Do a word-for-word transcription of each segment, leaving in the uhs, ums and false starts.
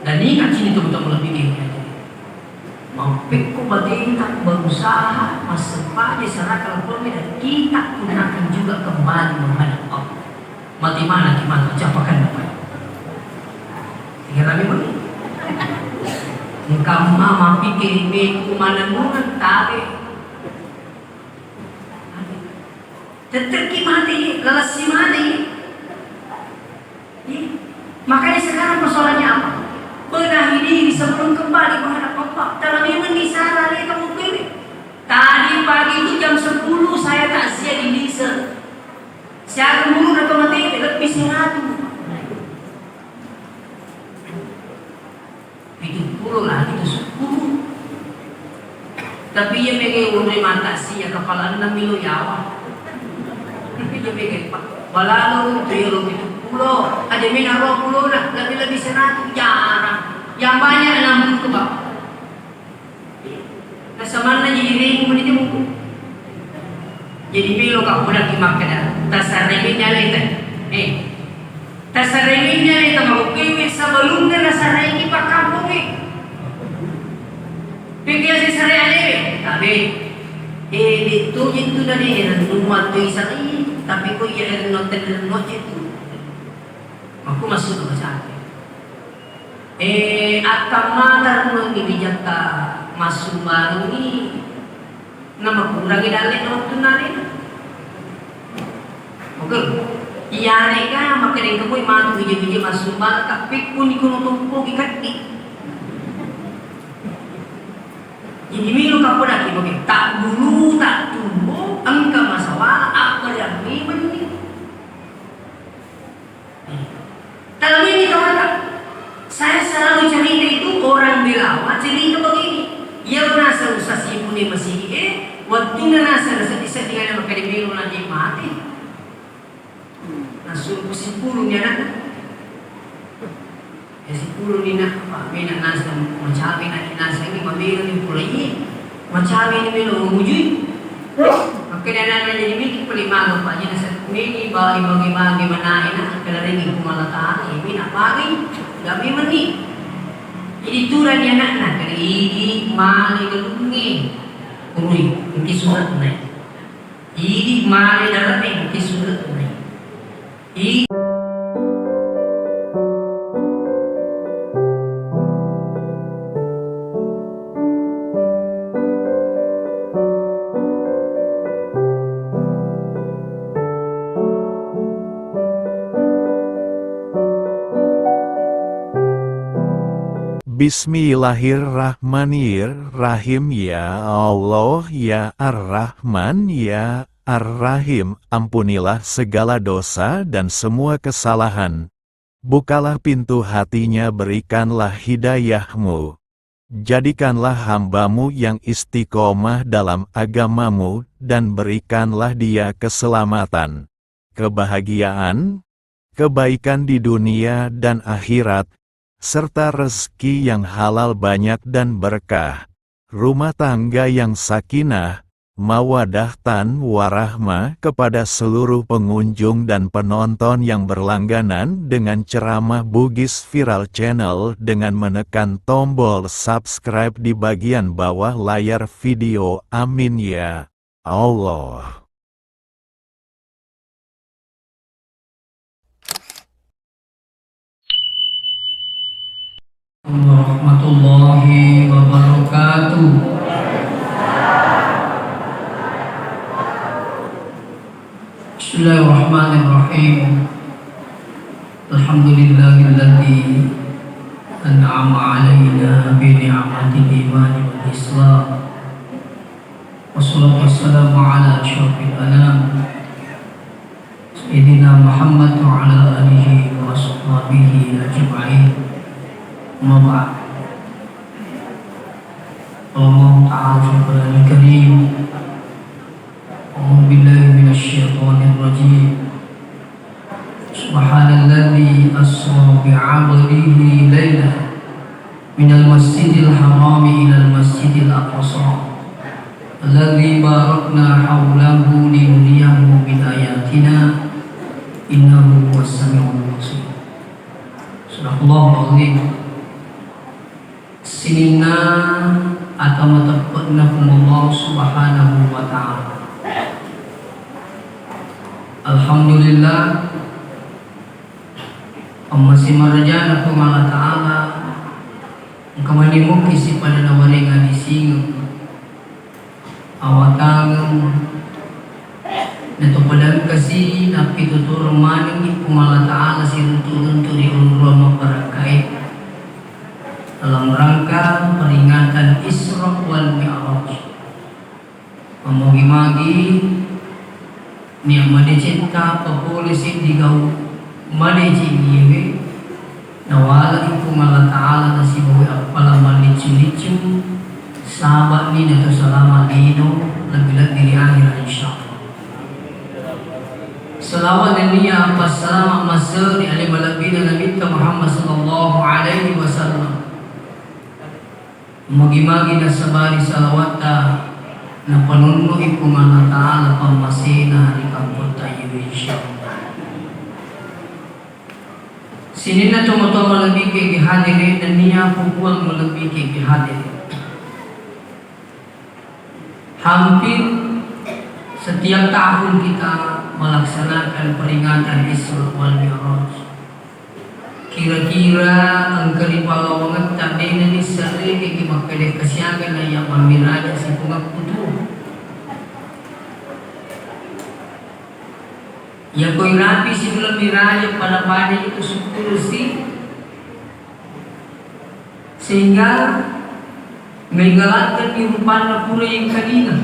Dan ingat sini teman-teman lebih gini aja. Mappekko bateta berusaha massempaja seraka lapomi dan kita gunakan juga kembali menghadap Allah. Mati mana kita capakan apa? Tiga kali mana? Engka ma mappikiri meku manenungan tabe. Tettekki mati, lalessi mati. Iya. Makanya sekarang persoalannya apa? Benahi diri sebelum kembali menghadap Allah. Kalau memang di sana dia kamu pilih. Tadi pagi itu jam sepuluh saya takziah di Lise. Siaga mulu na to mate, lebih seratus. Pitu pulo lagi tu sepuluh. Tapi iya mega urre mata sia kepala enam milo yawa. Iya mega pa. Balalo tu yolo pitu pulo. Aja mena dua pulo na, lebih-lebih seratus jarang. Yang banyak enam puluh ke bawah. Nasamanna jadi rengi mani jemmu. Jadi melo ka podaki makkeda, tasarremi nyaleta. Eh, tasarremi nyaleta makokewe sebelumnya nasarreki pakkamponge. Pikir si sare alewe, tabe. Eh, itu jitu na de rennu mattu isai, tapi ko iya rennu tenrennu jitu. Aku masuk ke sana. Eh, attammata renungi bijatta massumbarengngi, namakurangi dalle na wettunna alena. Oke. Iyarega makkedeng kemui matu bija-bija massumbareng, tapi kuni kono tompoki keddi. Jadi melo kapodaki, oke, tak dulu tak tunggu engka masalah apa yang menni. Kalau ini kata saya selalu cerita itu orang Belawa cerita begini. Iya nasa usah sibune masigi e, waktu nasa sedih-sedih ada makan melo lagi mati. Nassuroku sipulunni anakna. Ya sipulunni nak, apa mena naseng macawe nak naseng ini mamelo ni pulai. Macawe ni melo mujui. Makkeda anakna jadi miki puli maga pa jadi naseng meni bagi-bagi manae nak kelarengi kumala tani ini nak pagi. Gak memeni. Jadi turani anakna kali ini male gelungi. Kurui, mungkin surat naik. Idi male dare'e engke sure'na. I- Bismillahirrahmanirrahim. Ya Allah, ya Ar-Rahman, ya Ar-Rahim, ampunilah segala dosa dan semua kesalahan. Bukalah pintu hatinya, berikanlah hidayah-Mu. Jadikanlah hamba-Mu yang istiqomah dalam agama-Mu, dan berikanlah dia keselamatan, kebahagiaan, kebaikan di dunia dan akhirat, serta rezeki yang halal banyak dan berkah, rumah tangga yang sakinah, mawadah dan warahmah. Kepada seluruh pengunjung dan penonton yang berlangganan dengan ceramah Bugis Viral Channel dengan menekan tombol subscribe di bagian bawah layar video. Amin ya Allah. Warahmatullahi wabarakatuh. Bismillahirrahmanirrahim. Alhamdulillahilladzi an'ama alaina bi ni'matil imani wal islam. Wassalatu wassalamu ala asyrafil anam, Sayyidina Muhammad wa ala alihi wa ashabihi ajma'in. Amma ba'd. Qala Allahu ta'ala fil Qur'anil Karim, a'udzu billahi minasy syaithanir rajim. Subhanalladzi asra bi 'abdihi lailan minal masjidil harami ilal masjidil aqsa alladzi barakna haulahu linuriyahu min ayatina innahu huwas samiul basir. Sadaqallahul azim. Sininna ata mateppe'na Puang Allah Subhanahu wa Ta'ala. Alhamdulillah, pammasé marajana Puang Allah Ta'ala, engka mani muki sipada nawaréngngi singeng. Awatangeng, natupalengkasi, nappitutureng manengngi Puang Allah Ta'ala siruntu-runtu ri ulurua mabbarakkaé dalam rangka peringatan Isra wal Mi'raj. Mamogi-magi Nia madecetta papole seddi gau madeceng iyewe, nawalai Puang Allah Ta'ala nasibawai appala malliccu-liccu, saba'ni nato salama lino, lebbi-lebbi ri akhira, insyaallah. Salawat nennia passalama masse ri ale malebbina Nabitta Muhammad sallallahu alaihi wasallam. Magi-magi nasabari salawatta napanonno'i Puang Allah Ta'ala pammasena ri kampotta iyewe, insyaallah. Sininna tomatoa malebbi kege hadere nennia pupuang malebbi kege hadere. Hampir setiap tahun kita melaksanakan peringatan Isra wal Mi'raj. Kira-kira engka ri pallawangetta de' nanisserrekengki makkeda kasiaga naiya mammiraja sipungakku tu. Yako irapi sibulang miraja pada-pada itu sepuluh si, sehingga menggalakkan di rupanna pura yang kadina.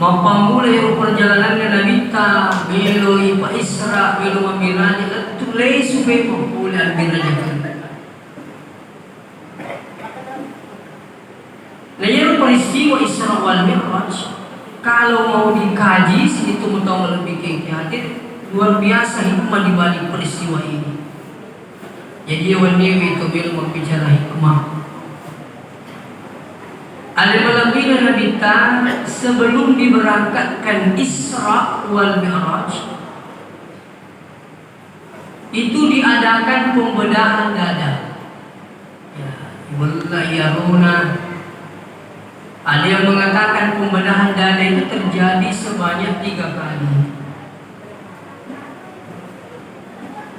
Mappammula iyaro perjalananna Nabitta, meloi pa Isra, melo mammiraja, lettu lesu memang pole ammirajakeng. Na iyaro peristiwa Isra wal Mi'raj, kalau mau dikaji, situ mutong lebih ke hadir, luar biasa hikmah di balik peristiwa ini. Jadi, wenniwi to melo mabbicara hikmah. Ada malebbina Nabitta sebelum diberangkatkan Isra wal Mi'raj, itu diadakan pembedahan dada. Ya, wella iyarona. Ada yang mengatakan pembedahan dada itu terjadi sebanyak tiga kali.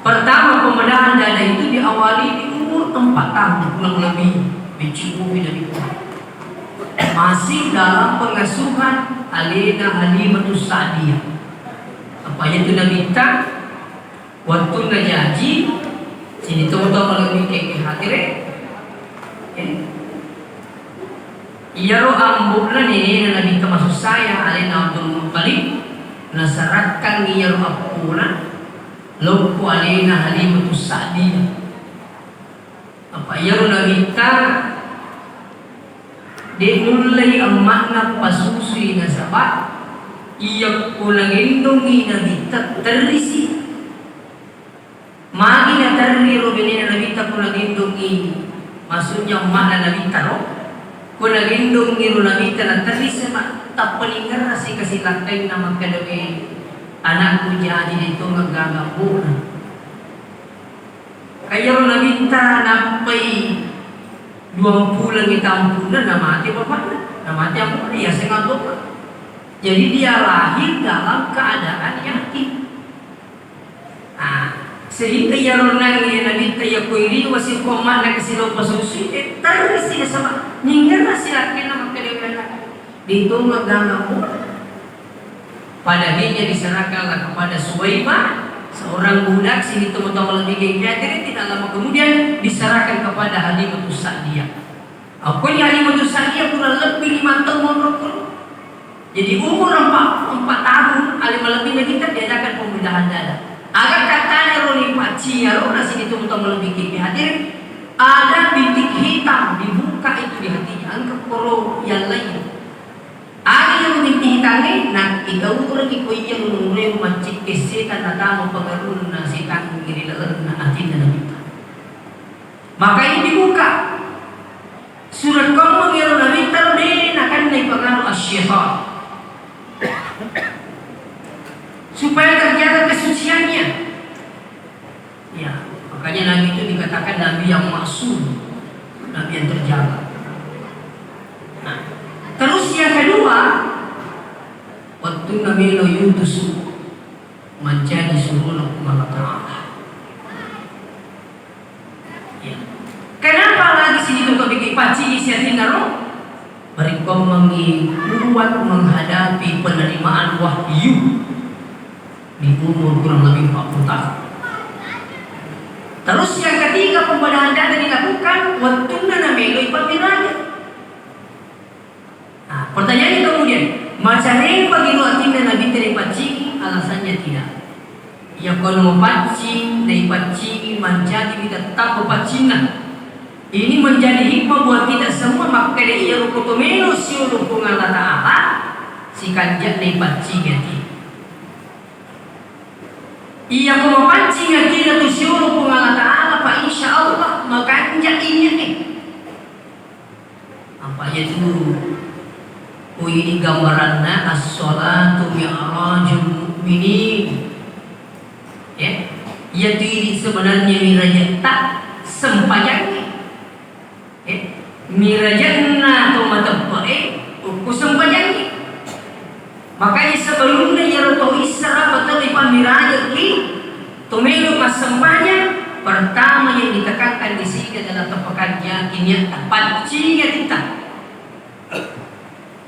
Pertama, pembedahan dada itu diawali di umur empat tahun kurang lebih, mencukupi Nabitta. Masih dalam pengasuhan alena Halimatus Sa'diyah. Apa itu Nabitta? Wettunna jaji, sini tau-tau malebbi keke hadire. Ya. Iyaro ambo'na nenena Nabitta masussaya, alena Abdul Muttalib, nasarakkangngi iyaro appona lokko alena Halimatus Sa'diyah. Apa iyaro Nabitta de' nullei emma'na pasusui nasaba iyakko nagendongngi Nabitta terrisi. Magi naterri ro benena Nabitta ko nagendongngi, maksudnya emma'na Nabitta ro, ko nagendongngi ro Nabitta naterri sema tappa ningerrasi kasi lakkainna makkeda, "We, anakku jaji de' tongeng gaga ambo'na." Kaiyaro Nabitta nappai duang pulengngi tampunna namate bapakna, namate ambo'na, yaseng Abdullah. Jadi dia lahir dalam keadaan yatim. Ah, sehingga iyaro nangnge Nabitta yakko iriwa siko emma'na kasi lo pasusui, eh, tersi nasaba ningerrasi lakkainna makkeda, "We, anakku, de' tongeng gaga ambo'na." Pada akhirnya diserahkanlah kepada Suwaibah, seorang budak sini tau-tau lebih gengkatire, tidak lama kemudian diserahkan kepada Halimatus Sa'diyah. Akkonnya Halimatus Sa'diyah kurang lebih lima tahun monro. Jadi umur empat, empat tahun, alena malebbi Nabitta diadakan pembedahan dada. Aga katanya roni pacciaro na sini tau-tau lebih gengkatire, ada bintik hitam dibuka itu di hatinya, engka poro yang lain. Aga iyaro bintik hitangnge, nakkitaurengngi ko iyaro nureu mancikke setang natama pangarunna setang ri lalenna atinna Nabitta. Makanya dibuka. Surekkommeng iyaro Nabitta de' nakennai pangaruh asy-syaitan. Supaya terjaga kesucian. Kan nabi yang maksum, nabi yang terjaga. Nah, terus yang kedua, wettunna melo yutusu mancaji surona Puang Allah Ta'ala. Ya. Kenapa lagi situ kau bikin paci isi hati naro? Barekkuammengngi kuat menghadapi penerimaan wahyu di umur kurang lebih empat puluh tahun. Terus yang ketiga, pembenahan data dilakukan wettunna nameloi pammiraja. Nah, pertanyaannya kemudian, macarepa gino atinna Nabitta ripaccingi? Alasannya tidak. Iya kono mapaccing, naipaccingi mancaji tetap paccinna. Ini menjadi hikmah buat kita semua, makkeda iyaro ko to melo siolo Puang Allah Ta'ala, sikanja'na ipaccingi ati. Iya ko mapaccing atina tu siolo Puang Allah Ta'ala, fa insya Allah makanja inyene. Apa iya tu? Oh, ini gambaranna as-salatu mi'rajul mu'minin. Ya, iya tu ini sebenarnya mirajetta sempajangnge. Eh, mirajanna to mateppe'e, okko sempajangngi. Makanya sebelumna iyaro to Isra betul ipammirajekki, to melo massempajang, pertama yang ditekankan di sini adalah kepekanjaki niatta, paccingi atitta.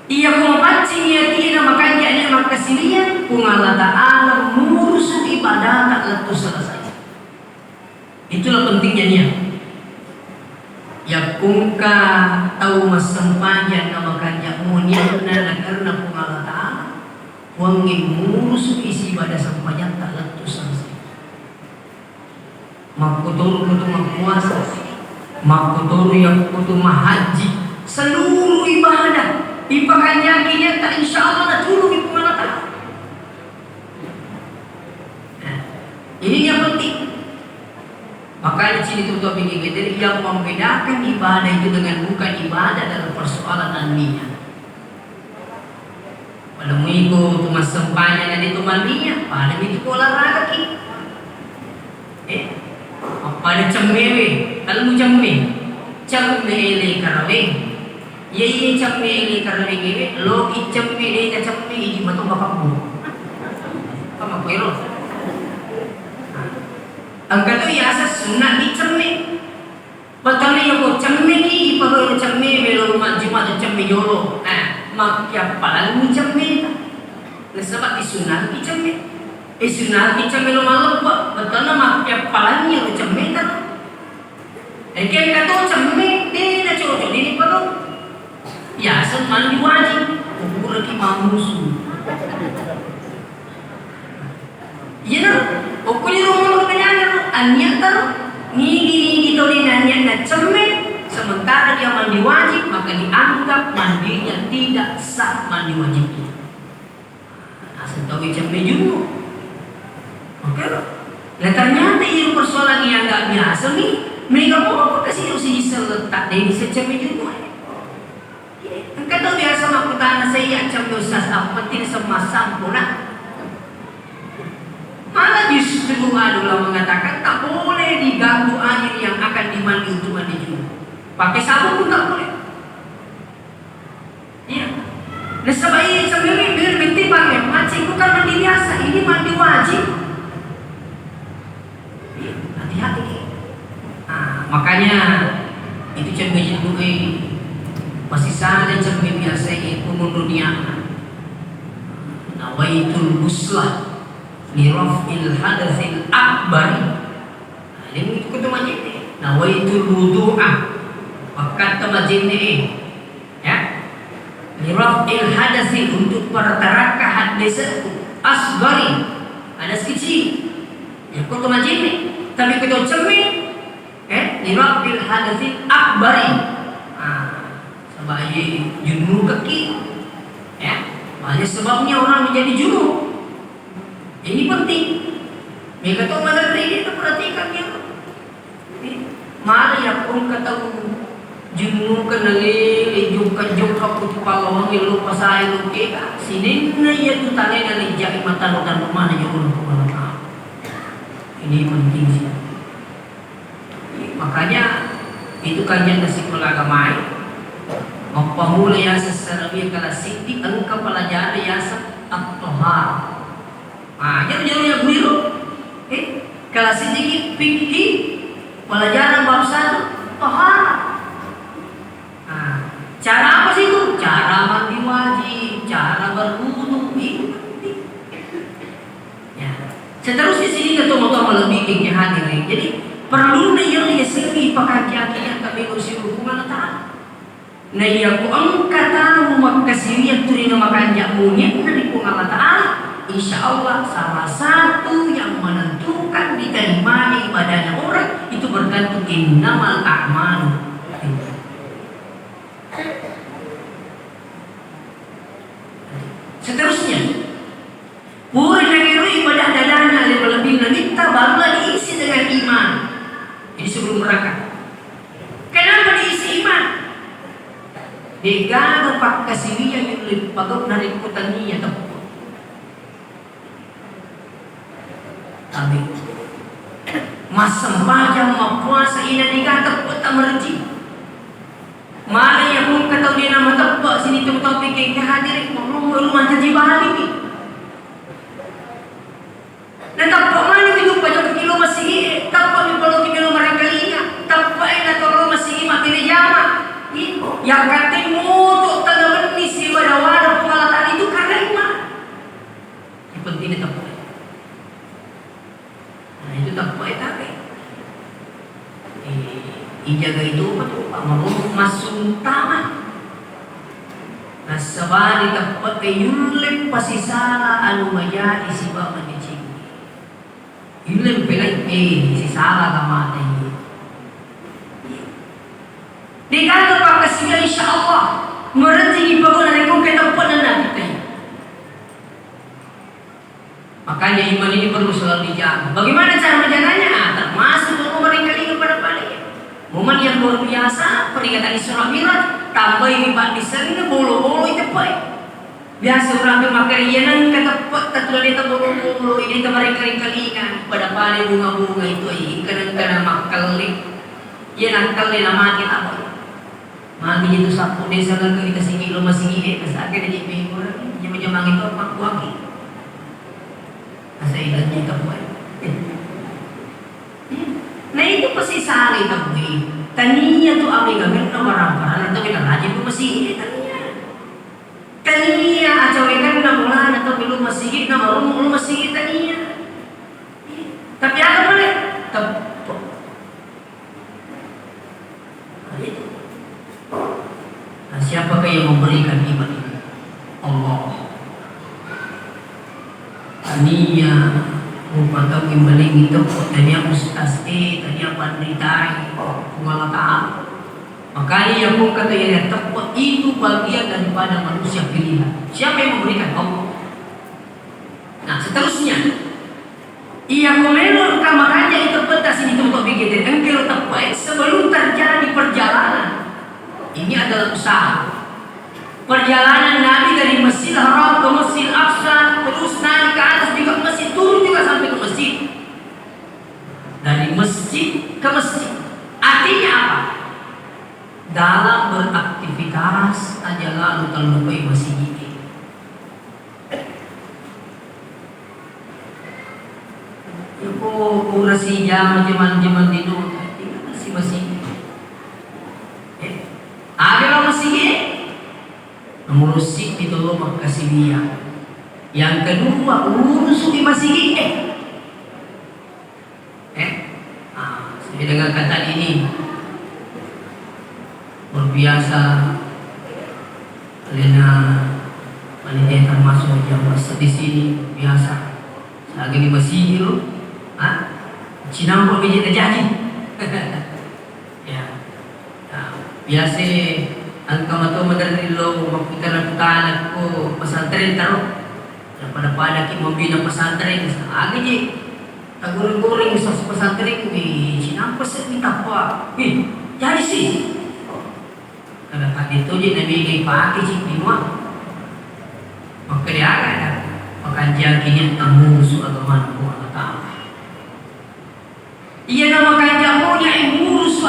Iya ko mapaccingi atina, makanja nia makkasiliang, Puang Allah Ta'ala murusu ibadata lettu selesai. Itulah pentingnya niat. Yakkungka tau massempajang na makanja mo niatna na karena Puang Allah Ta'ala, Puangnge murusuki sibawa sempajatta lettu selesai. Makkutoro kutu mappuasa, makkutoro yakkutu mahajji, seluruh ibadah ipakanjaki niatta, insya Allah natulungi Puang Allah Ta'ala. Nah, ini yang penting. Makanya sini tuh topik ini, jadi yang membedakan ibadah itu dengan bukan ibadah dalam persoalan an-niyah. Pada muiko tu massempajang na de tu mannia, pada mitu ko olahraga ki. Eh, pada cemmewe, tellu cemme. Cemme ele karaweng. Iya, iya, cemme ini karena ini, lo i cemme, de na cemme, idi mato bapakmu. Apa kuero? Engka tu iaseng sunna di cemme. Bettuanna iya ko cemme ki, ipagau cemme, melo rumah Jumat cemme jolo. Nah, makkiappalanni cemme. Nasaba disunna ki cemme. Eh, sunna ki cemme lo malebba. Bettuanna makkiappalanni lo cemme ta. Engka to cemme, de na cocok, de ni perlu. Biasa mandi wajib, ukuraki mamusu. Iya no, pokoknya rumah lo kenyanya no, ania taro, nigi nigi to de na ania na cemme, sementara dia mandi wajib, maka dianggap mandinya tidak sah mandi wajib. Aseng tau cemme junnu. Oke. Nah, ternyata iya persoalan yang nggak biasa nih. Mega mau apa kasih usi iseng letak deh bisa cemme junnu. Engka tau biasa makkutana, "Saya cemme Ustaz, apa penting sama sampo nak?" Malah justru ada ulama mengatakan tak boleh diganggu air yang akan dimandi untuk mandi junub. Pakai sabun pun tak boleh. Iya. Nasaba iya cemme biar penting pakai, mancing bukan mandi biasa, ini mandi wajib. Iya, hati-hati ki. Nah, makanya itu cemme itu eh masih sana cemme biasa itu menurut niat. Nawaitul ghusla li raf'il hadatsil akbari. Nah, ini itu kutu majene. Nawaitul wudu'a. Wakkatta majene. Ya. Li raf'il hadatsi, untuk pertarakka haddaseku. Asghari. Hadas kecil. Ya, kutu majene. Tapi kutu cemme. Eh, li raf'il hadatsil akbari. Ah, sebab iya junub kaki. Ya. Banyak sebabnya orang menjadi junub. Ini penting. Mega to malerri de, perhatikan ya. Mala ya pun kata junub ke nalele jokka-jokka kutu pallawang lo pasai lo kega. Sininna iya tu tale na lejai matano tanu mana jokka ko mana. Ini penting sih. Makanya itu kajian sikola agamae, mappamula yaseng sanawi kelas siddi engka pelajaran yaseng at-tohar. Ah, jauh-jauh ya guru. Eh, kelas siddi fikih, pelajaran bab satu tohar. Nah, cara apa sih itu? Cara mandi wajib, cara berwudu, itu penting. Ya. Seterusnya sini ketua-ketua melebihi yang hadir. Jadi perlu nih yang sini pakai keyakinan kami bersih hubungan Allah Ta'ala. Nah, iya ku engka tau makkasiwiang turina makanja munyinna ri Puang Allah Ta'ala, insya Allah salah satu yang menentukan diterimanya ibadahnya orang itu bergantung innamal a'malu. Seterusnya, pura nagero ibadah dadana lebih-lebih nabitta barulah diisi dengan iman. Jadi sebelum neraka. Kenapa diisi iman? Degaga pakkasiwiang yulle pagau narekko tania teppu. Tapi massempajang, mappuasa, ina dega teppe' tamerji. Mala iya pun katau dena mateppe' sini tau-tau pikir ke hadiri, rumah rumah jadi balik. Na teppe' mani mi duppa jokka ki lo masigi e, teppe' mi paloki melo marengkalinga, teppe' e na toro masigi mabbere jama. Ih, yang katte moto tengah benni siwada-wada Puang Allah Ta'ala itu karena iman. Yang penting teppe'. Nah, itu teppe' e tapi. Eh, ijagai topa tu, Pak, mabombo massuntama. Nassabari teppe'e yulle pasisala anu majai sibawa madeceng. Yulle pelai, eh, sisala kamata iye. Degaga pakkasiwiang, insya Allah, merejeki pagona rekko engka teppe' nenna kita. Makanya iman ini perlu selalu dijaga. Bagaimana cara menjaganya? Ah, termasuk dulu merengkalinga pada-pada ya. Momen yang luar biasa, peringatan Isra Mi'raj, tambahi paddissenna bolo-bolo itu, Pak. Biasa orang tu makkeda, iya nengka teppe' tatulade ta bolo-bolo, ini ta merengkaling-kalinga, pada-pada bunga-bunga itu, ai, engka-engka na makkelle. Iya nakkelle na mate apa? Magi itu sappo desa kan kita sigi lo masigi e, kasake na jeme orang, jeme-jeme itu apa kuagi. Asa ilang ni teppe'. Nah, itu pasti salah itu, Bui. Tania tu amega menna barang-barang atau kita rajin tu masigi e, tania. Tania acawekanna bolana tau ri luma sigina, marummu luma sigi tania. Tapi aga pale? Teppe'. Nah, itu. Nah, siapakah yang memberikan iman ini? Allah. Tania rupa tau yang paling itu, tania ustaz e, tania pandita e, Puang Allah Ta'ala. Makanya iya pun kata iya teppe' itu bagian daripada manusia pilihan. Siapa yang memberikan? Allah. Nah, seterusnya, iya ko melo ka makanja itu peta sini tu untuk bikin dari engkero teppe' sebelum terjadi perjalanan. Ini adalah usaha. Perjalanan Nabi dari Masjidil Haram ke Masjidil Aqsa, terus naik ke atas juga masjid, turun juga sampai ke masjid. Dari masjid ke masjid. Artinya apa? Dalam beraktivitas aja lalu terlupai masigi. Yako pura sijama jaman-jaman lino, tinggal si masigi. Eh, ada lo masigi? Nomor siji itu lo makkasiwiang. Yang kedua, urusuki masigi. Eh, Eh, ah, saya dengarkan tadi ini luar biasa. Alena panitia termasuk jamaah di sini luar biasa. Lagi di masjid lo, ah, cinampo biji terjadi. Ya. Nah, biasa engka mato maderri lo makkutana-kutana ko pesantren taro. Pada-pada ki membina pesantren, aga je tagoreng-goreng sas pesantren, wih, sinampe seddi tappa. Wih, jadi sih. Kada pake to je nabi gai pake sih di mua. Makkeda aga ya, makanjaki niat tamusu agama Allah Ta'ala. Iyana makanja mulia e murusu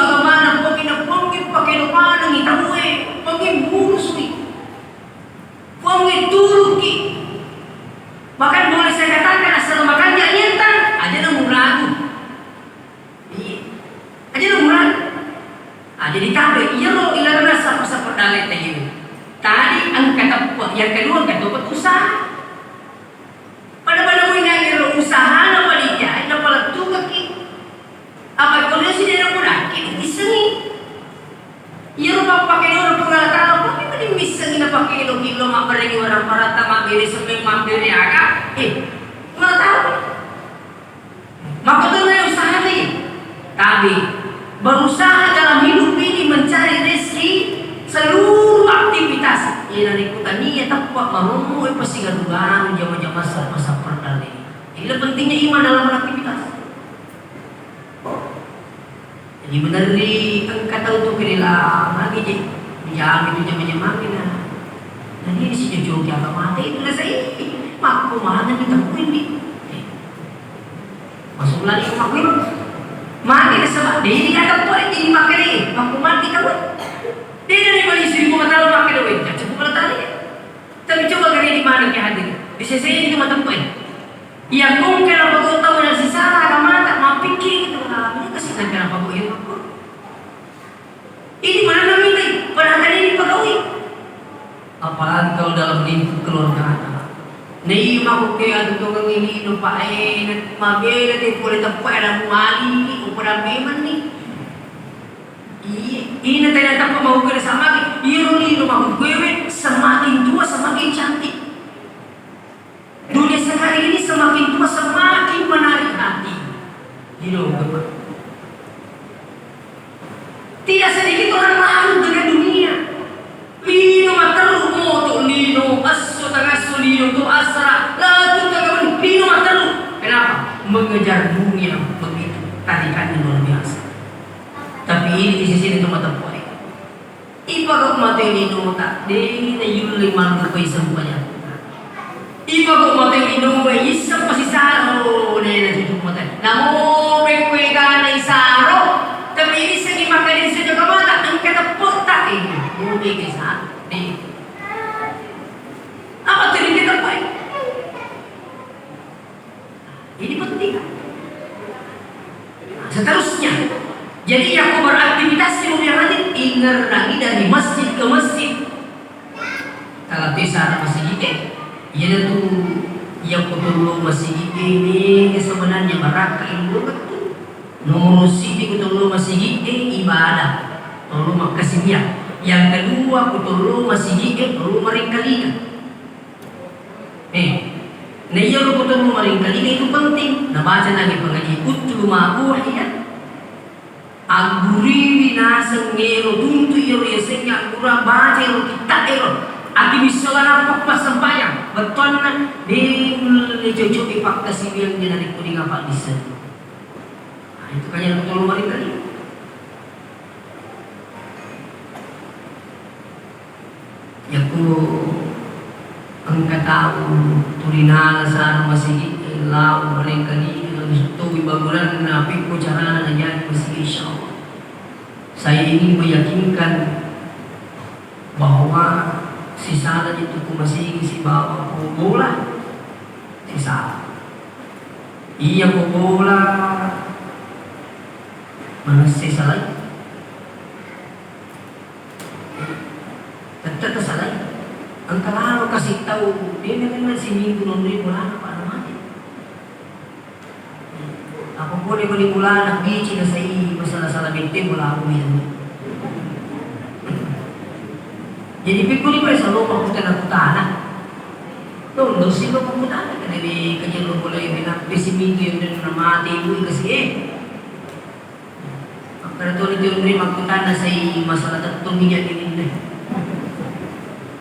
Berusaha dalam hidup ini mencari rezeki seluruh aktivitas. Iya, narekko tania teppe' marommo e, pasti garu-garu jama-jama sappa-sappa dalle. Inilah pentingnya iman dalam beraktivitas. Jadi benerri engka tau tu kerela magi je, menjamin tu jama-jama na. Nah, ini si jojo agama mate itu lah saya. Makku mana kita kuini. Masuk lagi ke makku. Magi nasaba, diri kata poi, jadi makkeda, makku mati kau. Dia dari Malaysia, ibu kata lo makkeda, weh, jangan cukup kata tadi. Tapi coba kali di mana ke hadir. Di sisi itu mata poi. Iya, kong kenapa kau tahu nasi salah, agama tak mampir gitu. Nah, ini kasih kenapa kau ini, makku. Ini mana namanya? Padahal kan ini pegawai. Apalagi kalau dalam lingkup keluarga. Nah, iya, makku ke adu tongeng ini, no, Pak, eh, na-, mabela te pole teppe' ada mali, upada memang nih. Iya, ini tanya teppe' mau ke sama ke. Iya, no, ini, no, makku gue, semakin tua semakin cantik. Dunia sekarang ini semakin tua, semakin menarik hati. Lino, Bapak. Tidak sedikit orang larut dengan dunia. Lino matteru moto, lino esso tangasso, lino to asara, latu tangawen, lino matteru. Kenapa? Mengejar dunia begitu tarikannya luar biasa. Tapi ini di sisi itu mata pole. Ipagau mate linota, de' nayulle mallupai sempajang. Ipagau mate linota, isseng pasisaro, de' nacucu mate. Namo bekko egana isaro, tapi issengi makkeda sejoka mata, engka teppotta, eh, mudai ke sa, de'. Apa tadi kita poe? Ini penting. Nah, seterusnya, jadi yakko beraktivitas di mobil hadir, ingerangi dari masjid ke masjid. Kalau bisa ada masjid, eh, iya tuh, iya kutulung masjid ini sebenarnya barakka ilmu betul. Nomor siji kutulung masjid, eh, ibadah. Tolong makkasiwiang. Yang kedua, kutulung masjid, eh, tolong maringkalinga. Eh, na iyaro kutulung maringkalinga itu penting. Nabaca nagi pengaji, "Utlu ma uhiya." Agguriwi naseng ero tuntu iyaro yasengnge aggura, baca ero kitta ero. Aqimi sholata, nappakko massempajang. Bettuanna, de' nulle coco'i pakkasiwiang de' narekko de' gaga paddisseng. Nah, itu kanya kutulung maringkalinga. Yakko engka tau turinala sarang masigi, lao maringkalinga, langsung towi bangunanna, pekko carana najadi masigi, insya Allah. Saya ingin meyakinkan bahwa sisala itu ku masigi sibawa ku bola, sisala. Iya ku bola, manesse salai. Tette' tasalai. Engka lalo kasi tau, de' na memang siminggu nonroi bolana, Pak, namate. Apa pole mani bolana, bici nasai, masala-sala bette bola aku ini. Jadi, pikkuni pole salo makkutana-kutana. Londo si lo makkutana, karena di kajian lo boleh menang, siminggu yang namate, ibu kasih, eh. Makkeda toni tu onroi makkutana, sai masalah tettong iya dininna.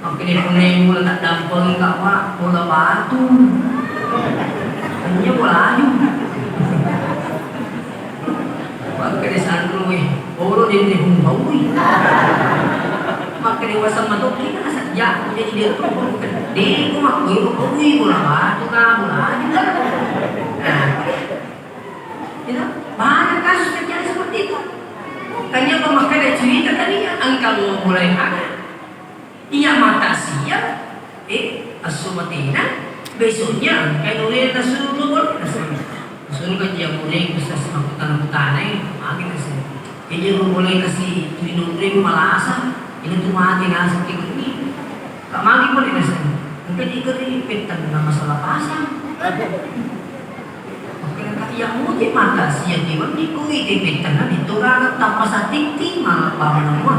Makkeda punna bola taddampengi ka, Pak, bola batu. Tania bola aju. Makkeda sanro, eh, olo dende humpaui. Makkeda waseng matokki ka sajja, jadi dia tu. Deko makkoi humpaui bola batu ka, bola aju ka. Nah. Itu banyak kasus terjadi seperti itu. Tania pemakai cerita tadi ya, engka lo mulai ada. Iya mata sia, eh, asu matina, besoknya engka nure nasu lo boleh nasu. Suruh kan dia mulai bisa sama kutana-kutana, eh, magi nasu. Jadi lo mulai kasih tuinung ribu malasa, ini tuh mati nasu kayak gini. Kak magi boleh nasu. Engka dikeri petang nama salah pasang. Makkeda ka iya muji mata sia tiwenni kuwi tipettana ditugana tappa satitti malebba maneng mua.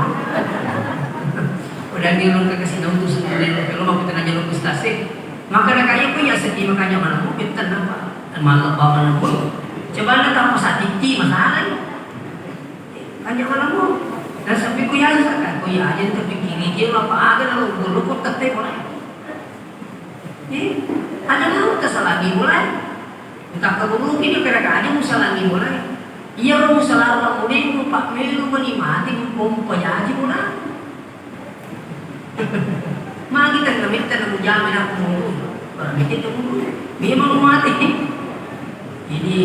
Udah nirung ke kasih nautu sebenarnya kalau mau kita nanya lu stasi. Makkeda ka iya ku iya sedih makanya maneng mua pettan apa? Malebba maneng mua. Coba na tappa satitti masalahnya. Tanya mana mau? Dan sampai ku yaja kan, ku yaja terpikir dia apa ada lalu guru kok tette mulai. Eh, ada lalu tersalah di mulai. Entah ke guru kita kira aja musalah di mulai. Iya, musalah orang muda itu pak melu menikmati pompa jaji mulai. Magi tengah metta na mujama na kumuru. Barang itu kumuru. Memang mati. Ini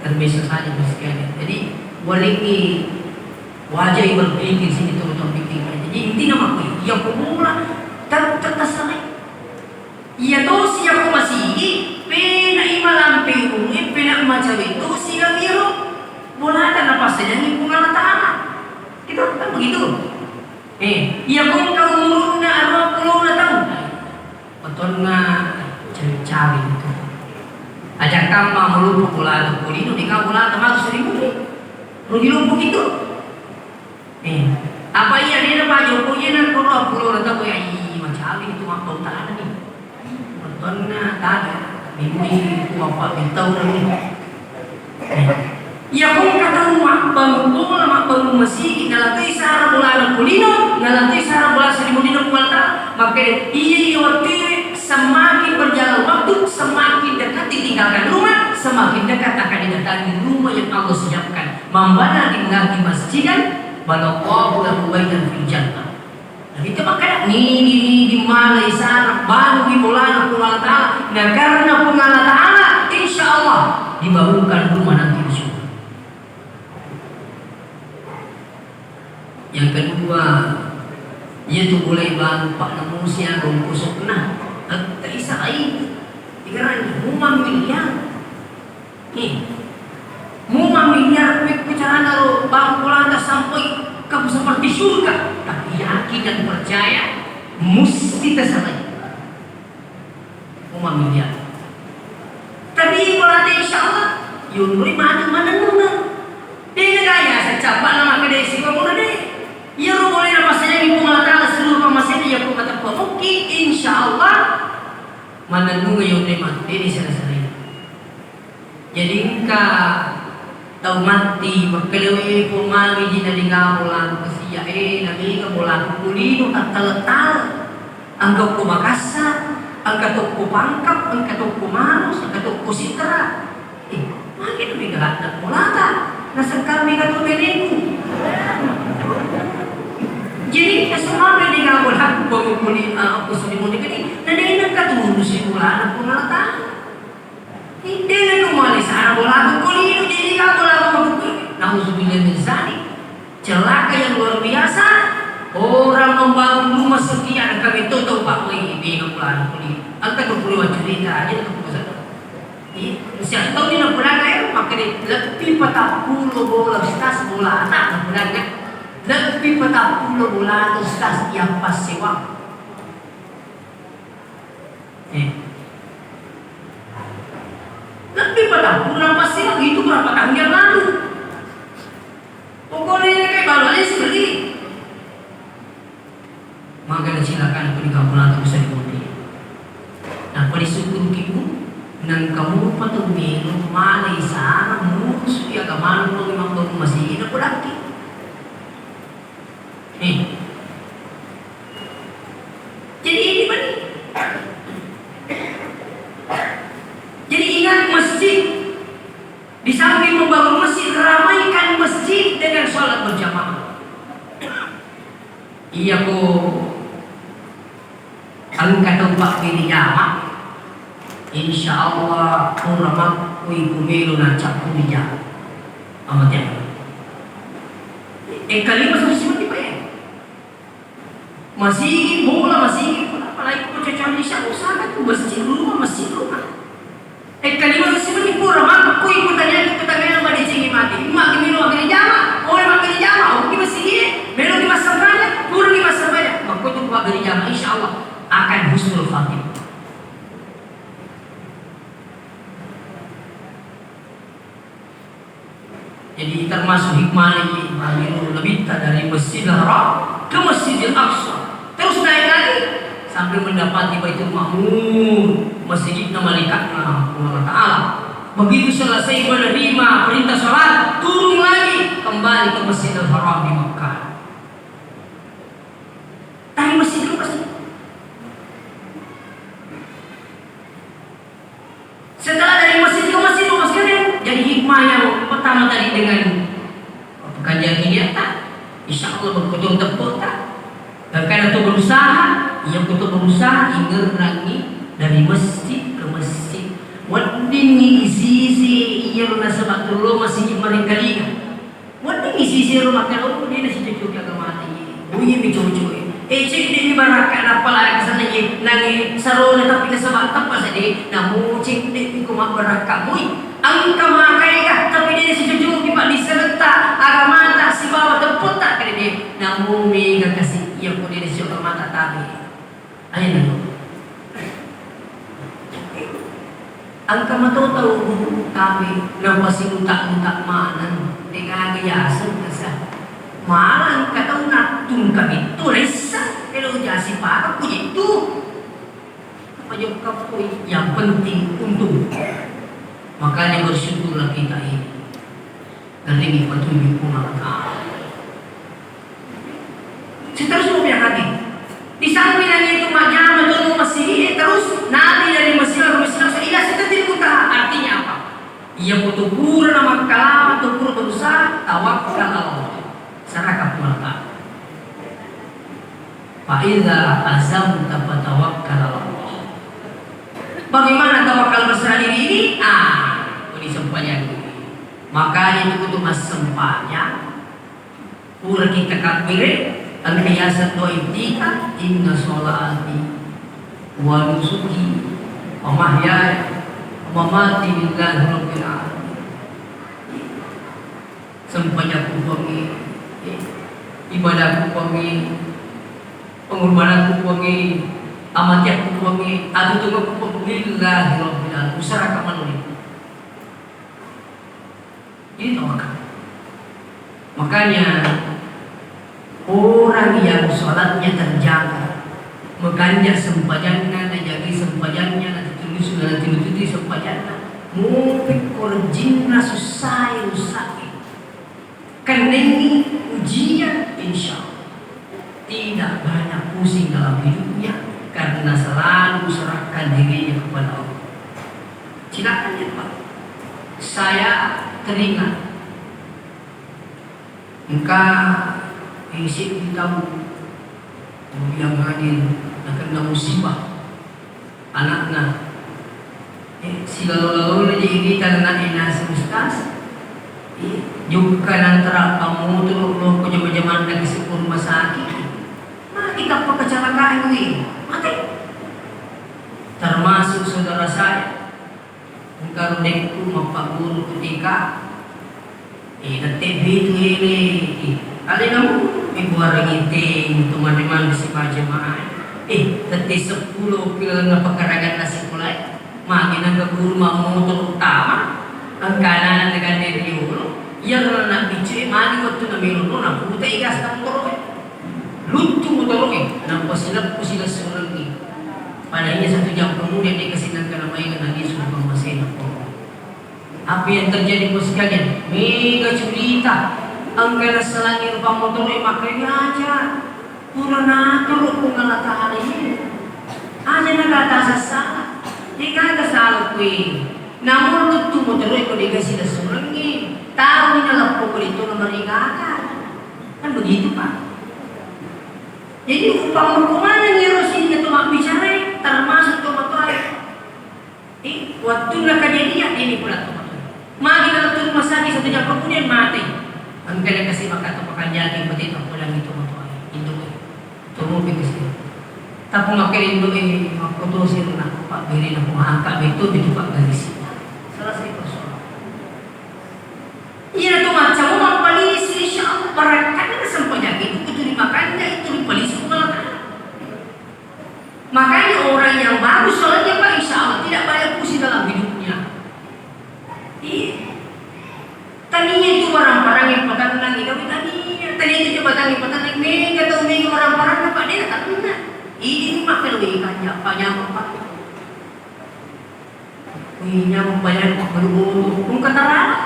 terbiasa saja sekali. Jadi, walengi wajai berpikir sini, terutama pikir. Jadi, intinya mah, ya kumula, ter-, terkesan. Iya tosi iya ko masigi, pena i malampe umurnya, pena macawe tosi gabiro. Bolata napasajangi Puang Allah Ta'ala. Kita kan begitu. Eh, iya ko engka umurunna aruwa pulona taung. Betonna cawi-cawi itu. Aja kamma melupu bola tu kulino, deka bola tu masuk seribu. Rugi lumpu gitu. Eh, apa iya dia na Pak Jokowi na ko aruwa pulona taung ya, ih, macawi itu mabbau tanah nih. Betonna tadi, mimui ku apa bitau nami. Iya, ko engka tau mabbangung bola, mabbangung masigi, nalatoi sara bolana kulino, nalatoi sara bola seri mulino Puang Allah Ta'ala. Makanya iya, iya, waktu semakin berjalan waktu, semakin dekat ditinggalkan rumah, semakin dekat akan didatangi rumah yang Allah siapkan. Mambana lillahi masjidan, banallahu lahu baitan fil jannah. Nabitta makkeda, nigi-nigi malai sara, banui bolana Puang Allah Ta'ala. Na karena Puang Allah Ta'ala, insya Allah dibangunkan rumah nanti di surga. Yang kedua, iya tu bolai bangun pak namusia gongkosokna. Tette isai. Tiga rani, rumah miliar. Nih, mu mamiliar pekko carana ro bangkulanta sampai ke seperti surga, tapi yakin dan percaya musti tersalah. Mu mamiliar. Tapi berarti insya Allah, yunrui mati mana nuna. Dia gaya secapa nama kedai siwa muna deh. Iya ro boleh nama saya di Puang Allah Ta'ala seluruh pamasen iya pun kata mungkin insya Allah mana nuna yunrui mati ini salah-salah. Jadi engka tau matti, makkedawe, "Pong, magi ji nalinga bolaku kasiya e, namega bolaku kulino tattale-tale. Engka okko Makassar, engka tokko Pangkep, engka tokko Manus, engka tokko Sitra. Eh, magi namega ladde bolata? Nasengka mega tu neneku." Jadi, nasemma nalinga bolaku, pong kulino, ah, okko Surimundi kedi, nadena engka turusi bolana Puang Allah Ta'ala. Dena tu male sara bolaku kulino, jadi ka bolaku makukku. Nauzubillah min zalik. Celaka yang luar biasa. Orang membangun rumah sekian, kami toto pak wei, bega bolaku kulino. Engka tu pura cerita aja tu pesan. Iya, siapa tahu ni nak pernah kaya, maka dia lebih patang puluh bola, stas bola anak nak pernah kaya. Lebih patang puluh bola tu stas yang pas sewa. Eh. Lebbi patang puluh pasti lagi itu berapa tahun yang lalu. Pokoknya kayak baru aja sih beli. Maka ada silakan aku di kampung atau bisa dibuat. Nah, pada syukur ibu, nang kamu patang melo, mana isana, musuh ya, kemana mau memang baru masih hidup lagi. Eh. Jadi ini benar. Jadi ingat masjid. Di samping membangun masjid, ramaikan masjid dengan sholat berjamaah. Iya ko Engka tau pabbiri jama, insya Allah pura makkui ku melo nacappuri jama. Amatiang. Engka lima satu siwenni pae. Masigi bola, masigi bola, apalagi ko cocok di sana, usahakan tu masjid rumah, masjid rumah. Engka lima siwenni pura makkui ku taniaki ku taniana madecengi mati. Magi melo mabbiri jama, pole mabbiri jama, oki masigi e, melo ki massempajang, pura ki massempajang. Makko tu mabbiri jama, insya Allah akan husnul khatimah. Jadi termasuk hikmah ini, Nabitta dari Masjidil Haram ke Masjidil Aqsa. Terus naik lagi sampai mendapati Baitul Ma'mur, masjidnya malaikatnya Allah Ta'ala. Begitu selesai menerima perintah salat, turun lagi kembali ke Masjidil Haram. di Mekah. Dari masjid ke masjid. Setelah dari masjid ke masjid, Bapak sekalian, jadi hikmah yang pertama tadi dengan pekerjaan kita, insya Allah berkutun tepuk tak? Dan karena itu berusaha, ia kutu berusaha, ingerangi dari masjid ke masjid. Weddingngi isi-isi, iya nasaba tullo masjid mereka lihat. Wedding isi-isi ro makkeda, "Oh, de' nasicocoki agamata iye. Oh, iye mi cocoki. Eh, cedde'mi barakka nappa lari ke sana iye. Nange sarona tapi nasaba teppa sede, namo cedde'mi ko mabbarakka mui. Engka makaega, tapi de' nasicocoki paddiseretta agamata sibawa teppetta kede de. Namo mega kasi iya ko de' nasicocoki agamata tabe." Ayo nalo. Engka mato tau guru, tapi napasiutak-utak maneng, degaga yaseng kasa. Malah engka tau nattungka bittu ressa, elo jasi paka kujitu. Apa jokka pui, yang penting untung. Makanya bersyukurlah kita ini. Garringi petunjuk Puang Allah Ta'ala. Seterusnya mau bilang lagi. Di samping itu majama tu masih terus nanti dari Mesir ke Mesir saya tidak seperti kota. Artinya apa? Ia foto pura nama kalama tu pura berusaha tawakkal Allah. Serahkan Puang Allah Ta'ala. Fa idza azamta fatawakkal 'ala Allah. Bagaimana tawakal berserah diri ini? Ah, ko di sempajang. Makanya itu kutu massempajang. Pura kita kabbere, engka yaseng doa iftitah, inna sholati wa nusuki wa mahyaya wa mamati lillahi rabbil alamin. Sempajakku Puangnge, ibadahku Puangnge, pengorbananku Puangnge, amatiakku Puangnge, atutungakku Puangnge, lillahi rabbil alamin, userahkan maneng. Ini tawakal. Makanya, orang yang sholatnya terjaga, makanya sempajanna, najagai sempajanna, natutunusu, natututi sempajanna, mupekko rejinna sussae, russae. Kendengi ujian, insya Allah tidak banyak pusing dalam hidupnya karena selalu serahkan dirinya kepada Allah. Silakan ya Pak. Saya teringat engka isi tamu yang hadir nakena musibah. Anakna, eh, silalo-lalona je irita anakna naseng, "Ustaz, eh, jokka nantara pammotoro lo ko jama-jamanna ke sebuah rumah sakit." Mati kappa kecelakaan wi, mati. Termasuk saudara saya, engka ro dekku mappaguru ketika Eh, tette pitu ele. Eh, alena mu, eh, buarang ite, untuk mande-mande si jamaah. Eh, tette seppulo ki lalenna pekaranganna sikola e. Magi naga guru mammoto utama, engkana na gande riolo, iyaro na biccu e magi wettu na melo na putai gas na motoro e. Luttu motoro e, nappa sileppu silessurengngi. Pada iya satu jam kemudian dia kesini nangka namanya kena dia sudah pembersih na. Apa yang terjadi, Bos sekalian? Mega curita. Engka naselangi rupa motoro e, makanya aja. Pura natoro Puang Allah Ta'ala ini. Aja na kata sasala. Degaga salah kue. Namun luttu motoro e ko dega sida surengi. Tahu ni naleppo ko itu nomor igaka. Kan begitu, Pak. Jadi upang hukumannya ngirosi itu mak bicara, termasuk to matoa. Eh, wettunna kejadian ini pula tomatoa. Magi dalam rumah sakit satu jam kemudian mati. Engka na kasi maka to pakanjaki peti to pulang itu matoa. Itu. Turu pi kasi. Tapi makin itu ini makkutu sirna Pak Biri na pengangkat betul itu Pak Garis. Selesai persoalan. Iya tu macam mappalisi, insya Allah barakatna sempajang itu kutu dimakan itu dipalisi Puang Allah Ta'ala. Makanya orang yang bagus sholatnya, Pak, insya Allah tidak banyak pusing dalam hidupnya. Iya. Tania itu barang-barang yang peternang, ini tania. Tania itu coba tani peternang, mega tau mega barang-barang, Pak, dia tak pernah. Ini mah kalau ikan apa nyamuk, Pak. Wih, nyamuk banyak, Pak, baru ngomong. Pun kata rara.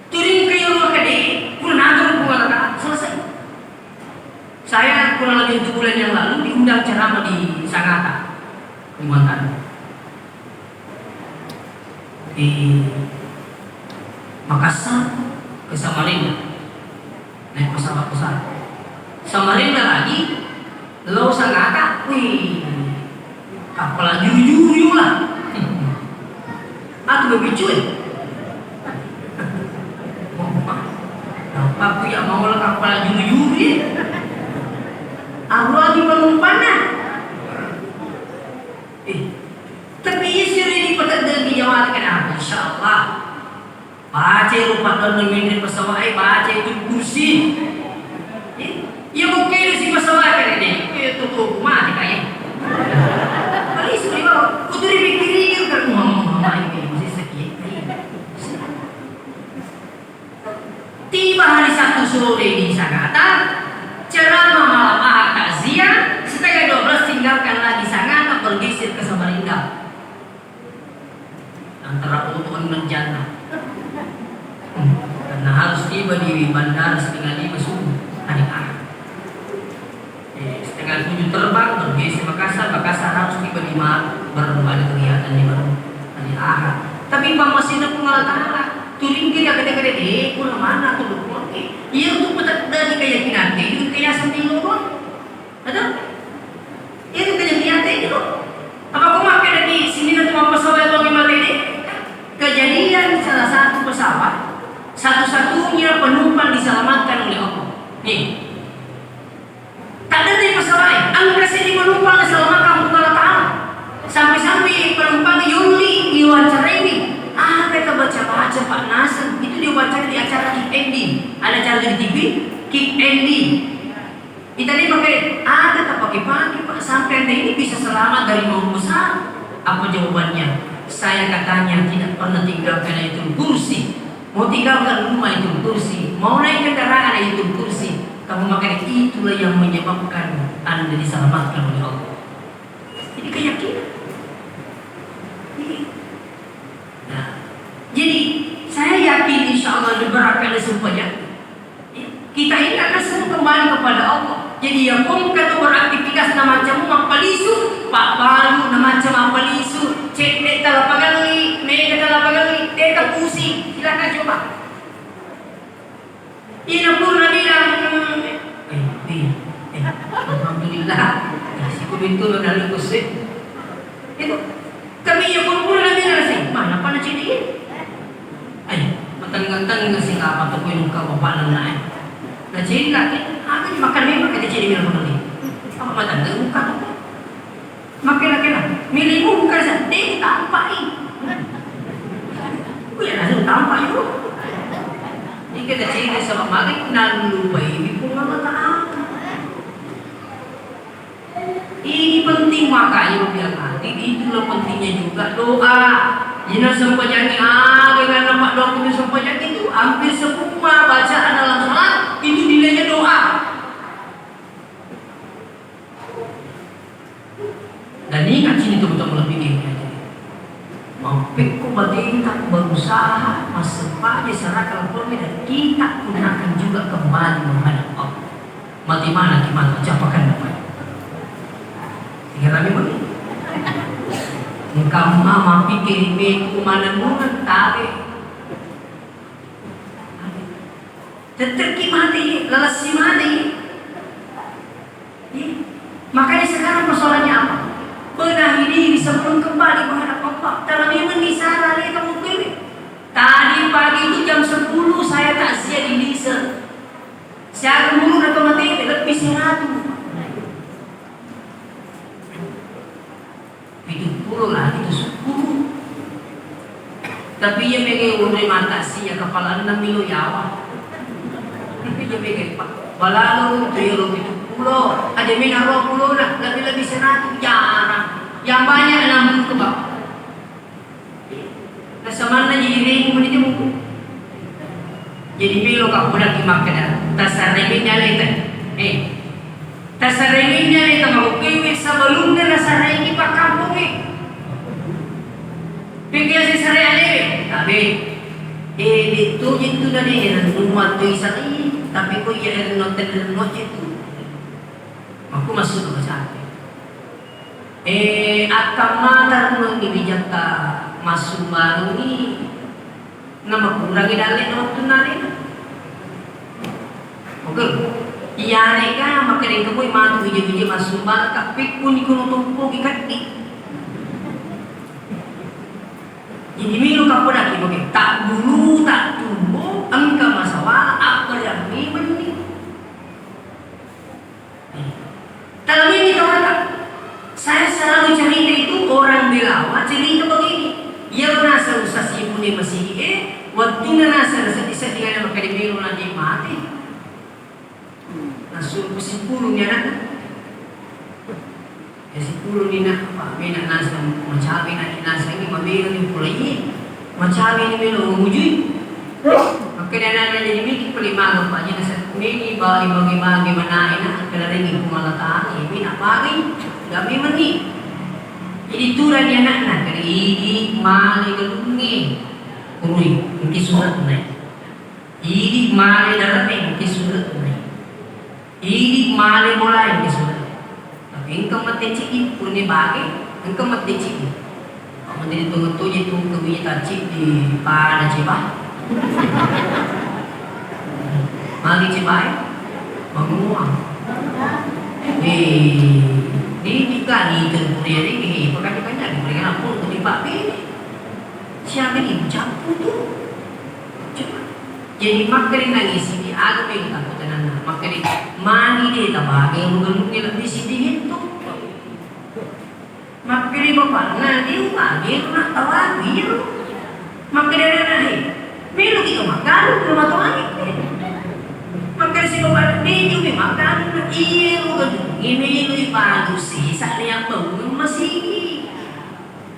Turing ke yolo kede, pura naga Puang Allah Ta'ala, selesai. Saya kurang lebih tujuh bulan yang lalu diundang ceramah di Sangatta, Kalimantan. Di Makassar ke Samarinda, naik pesawat besar. Samarinda lagi, lo Sangatta, wih, kapala juru-juru lah. Aku berbicu eh. Apa aku ya mau lah kapala juru-juru eh. Aku lagi penumpangnya. Eh, tapi iya sih ini pekerjaan di Jawa kan, ah, insya Allah. Baca rupa dalam mending pesawat, eh, baca itu kursi. Eh, iya mau kira si pesawat kan ini. Eh, tuh, tuh, mati kayak. Kali itu di bawah. Kutu di pinggir kan, Muhammad, Muhammad, ini masih sakit. Tiba hari Sabtu sore di Sangatta, ceramah malam Ahad takziah, setengah dua belas tinggalkan lagi Sangatta bergeser ke Samarinda. Antara Oto dan Jannah. Hmm. Karena harus tiba di bandara setengah lima subuh hari Ahad. Eh, setengah tujuh terbang, bergeser Makassar, Makassar harus tiba di Maru, baru ada kegiatan di Maru hari Ahad. Tapi pammasena Puang Allah Ta'ala, turing ke kede-kede, eh, pura mana tuh, eh, iya tuh petak dari keyakinan, eh, itu kayak sambil ngomong. Ada? Iya tuh keyakinan, eh, gitu. Apa kau makan dari sini nanti mau pesawat atau gimana ini? Kejadian salah satu pesawat, satu-satunya penumpang diselamatkan oleh Allah. Nih, Taddenni pesawat, engka seddi penumpang naselamatkan Puang Allah Ta'ala. Sampai-sampai penumpang yolli, diwawancarai, aga tabaca-baca, Pak, naseng. Itu diwawancarai di acara Kick Andy. Ada acara di T V, Kick Andy. Itanya pakai, aga tapake-pake, Pak, sampai Anda ini bisa selamat dari maut besar? Apa jawabannya? Saya katanya tidak pernah tinggalkan Ayatul Kursi. Mau tinggalkan rumah itu kursi, mau naik kendaraan itu kursi, kamu makan itulah yang menyebabkan Anda diselamatkan oleh Allah. Jadi keyakinan. Iya. Nah, jadi saya yakin insya Allah diberkati semuanya. Kita ini akan semua kembali kepada Allah. Jadi ya pun kata beraktivitas na macam mappalisu, pabbalu na macam mappalisu, cedde talapangelli, mega talapangelli, teta pusing. Silakan coba. Ina pun nabilang, eh, eh, eh, alhamdulillah. Eh, siku pintu lo dalam kusik. Itu. Tapi iya pura-pura nabilang sih, mana pada cedde? Ayo, matengah-tengah sih apa tuh kue muka bapak nana eh. Nah, cedde lagi, apa yang makan memang ada cedde bilang begini. Apa matang dari muka tuh? Makin lagi lah, milihmu bukan sedih, tampak ih. Gue ya langsung tampak itu. Ini kita cedde sama makin dan lupa ini pun Allah Ta'ala. Ini penting, makanya bilang hati, itulah pentingnya juga doa. Ina sempajangi, ah, dengan nampak doa itu sempajangi itu hampir semua bacaan dalam salat itu nilainya doa. Dan ingat sini teman-teman lebih ini. Mappekko bateta berusaha massempajang seraka laporangnge dan kita pun akan juga kembali menghadap Allah. Mati mana ki mata capakan dapat. Tiga kami meni. Engka mama pikir metu mana nuna tabe. Tettekki mati, lalessi mati. Iya. Makanya sekarang persoalannya apa? Benahi diri sebelum kembali menghadap Allah. Kalau memang di sana dia kamu pilih. Tadi pagi itu jam sepuluh saya takziah di Lise. Siaga mulu na mate lebih seratus. Pitu pulo lagi tu sepuluh. Tapi iya mega ulri mata sia kepala enam milo yawa. Iya mega pak. Balalo tu yolo pitu pulo. Aja mega dua pulo na lebih lebih seratus jarang. Yang banyak enam puluh ke bawah. Nasamanna jadi reng meni jemmu. Jadi melo ka pudaki makkeda, tasarrengi nyaleta. Eh. Tasarrengi nyaleta makkukkue sebelumna nasarrengi pakkampungnge. Pekkiasi sare alewe, tabe. Eh, de' tu je tu na de' rennu mattu isai, tapi ko iya rennu tenrennu je tu. Makku masuk ke sana. Eh, akkammata rennu ni bijakka massumbangi, namakurangi dalle na wettunna alena. Oke. Iyarega makkedai engka moi matu wija-wija massumbang, tapi kuni kono tompoki keddi. Jadi melo kapodaki, oke, tak dulu, tak tumbuh, engka masalah, apa yang memang ni? Tala meni tau rata. Saya selalu cerita itu orang Belawa cerita begini. Iya naseng usasi pune masigi e, wattunna naseng seddi-seddi ngana makkeda melo na de' mate. Nasuru sipulung ni anakna. Ya sipulung ni nak, apa mena naseng macawe na naseng ni mamelo ni pulai. Macawe ni melo mujui. Makkeda anana jadi miki peli maga paja naseng meni bali bage-bage manae na kelarengi Puang Allah Taala, ya mena bage, gami meni. Jadi turani anakna, kali idi male galungnge, kurui, engki surat nai. Idi male dare'e, engki surat nai. Idi male bolae, engka sudah. Tapi engka mate cidi, pune bage, engka mate cidi. Mate di tongetto je tu engka biji tacci di pada ceba. Magi cebae? Mangua. Eh, di tiga ni tu pune ri, eh, pakai-pakai di pune apa tu di pak bini. Siaga ni cappu tu. Coba. Jadi makkeda nangisi di aga melo takkutananna. Makkeda magi de' tabage ro galungnge lebbi siddingetto. Makkeda bapakna de' ubage ro na tawagu iyaro. Makkeda anana, he, melo kita makkanu ro matoangi. Makkeda si bapakna de' jumi makkanu na iyaro galungnge melo ibalu sisa ri abbaungeng masigi.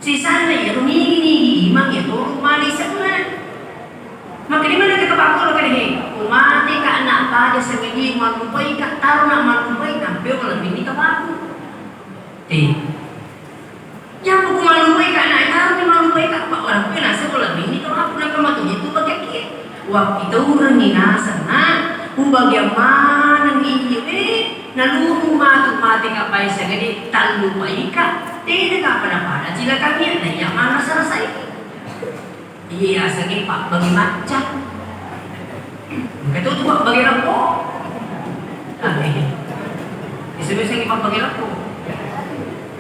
Sisanna iyaro nigi-nigi imang iya toro malisenna. Makkeda maneng ka pakkoro kada he, ko mate ka anak paja sangadi mallupai ka taro na mallupai nampe wala bini tawaku. Te. Jampu ko mallupai ka anak taro ni mallupai ka pa wala pe naseng wala bini tawaku na kematu itu pajakki. Wakki taurenni naseng na, ubagiang maneng iye we, naluru matu mate ka pai sangadi tallupai ka, tena ka pada-pada cilakangnya na iya manrasa-rasai. Iya, yasengnge pabbage macca. Engka to tu pabbage leppo. Aneh. Bisa-bisa pabbage leppo.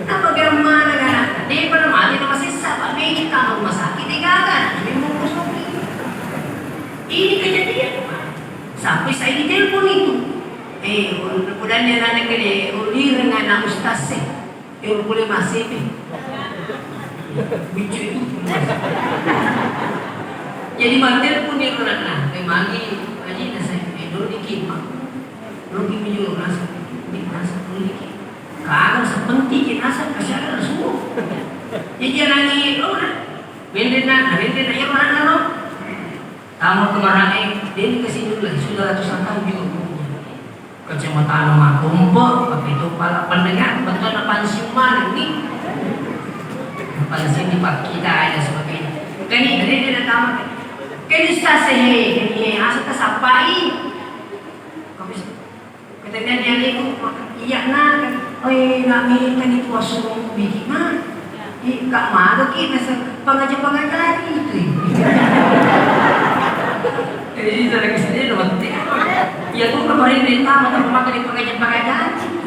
Apa biar mana kan? Dia pernah mati nama sisa, Pak Medi, kamar rumah sakit, dia gagal. Dia mau kosong. Ini kejadian, Pak. Sampai saya ditelepon itu. Eh, udah dia nanya ke dia, ulireng anak ustaz sih. Ero pole massepi. Biccu itu. Jadi mattelpon ni ro anakna, eh, magi, aji na saya, eh, dolo dikit, Mak. Dolo ki mijolo nasa, di nasa, dolo dikit. Kaga sepenting ki nasa, kasih ada suruh. Jadi anaknya, oh, nah. Bende na, bende na, ya mana lo? Tama kemarae, deni kasih dulu, sudah ratusan tahun juga umurnya. Kacamata makompo, pakai topi pala pendengar, betul na pensiun mana ni? Pensiun di pak kita dan sebagainya. Kani, ada dia datang. Kani ustaz he, kani he, asa tasapai. Tapi katanya dia itu, iya nak, oi nak minta di tuas suruh bikin mah. Ih, kak maga ki nasa pengajar-pengajari itu. Jadi saya kesini loh. Ya tuh kemarin minta mata maka di pengajar-pengajari.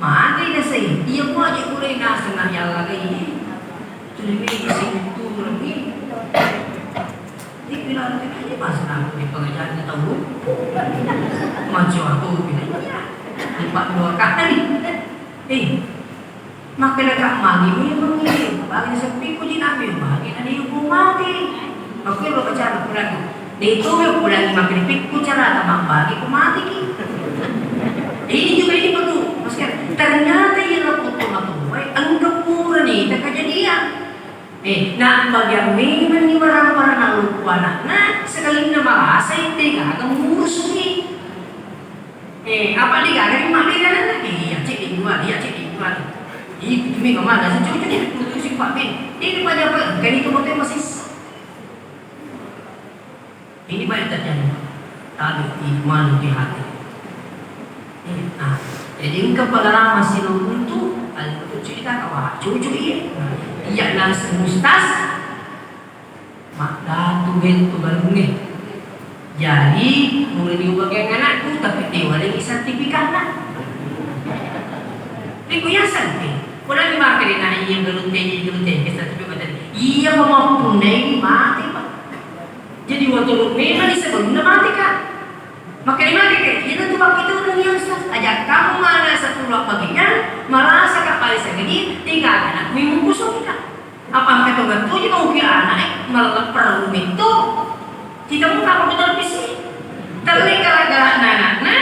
Magi naseng, iya ko aja pura naseng na yallagai. Tuli mega sing turungi. Dibilang tadi aja pas aku di pengajaran kita lupa. Macam aku bilang iya. Empat dua kali. Eh, makkeda ka magi memang iya. Bagi sepi ku di nabi magi na dihukum mati. Makkuero baca Al-Quran. De'to we upodangi makripikku carata mabbage ko mateki. Ini juga ini perlu, masker. Ternyata iya lapotto matoae engka purani ta kejadian. Eh, na bagian memang ni marang-marang naloppo anakna, sekalinna marasai degaga murusuki. Eh, apa degaga ni mabbega anakna? Eh, iya cek di dua, iya cek di dua. Ih, itu mi kemana? Secucu di putusi Pak Ben. Ini banyak apa? Kan itu motor masih. Tabe' di manu di hati. Eh, nah, jadi engka pengalaman si Nurul tu, ada tu cerita kawa cucu iya. Nah, iya nang semustas, mak datu bentuk balunge. Jadi, mulai diubahkan anakku, tapi dia wale sertifikatnya. Riku ya santai. Pernah dimakai na iya belum tanya, belum tanya, sertifikat tadi. Iya, pemampunya ini mati, Pak. Jadi, waktu memang sebelumnya mati, Kak. Makanya mati, Kak. Iya, tentu Bapak itu udah yang sah. Ajak kamu mana sepuluh apa gini, merasa Kak paling segini, tiga anak, minggu kusung, Kak. Apa engka tongeng tuju mau ki ana'e, mella perlu metto. Kita mau apa kita lebih sih? Telle gara-gara anakna,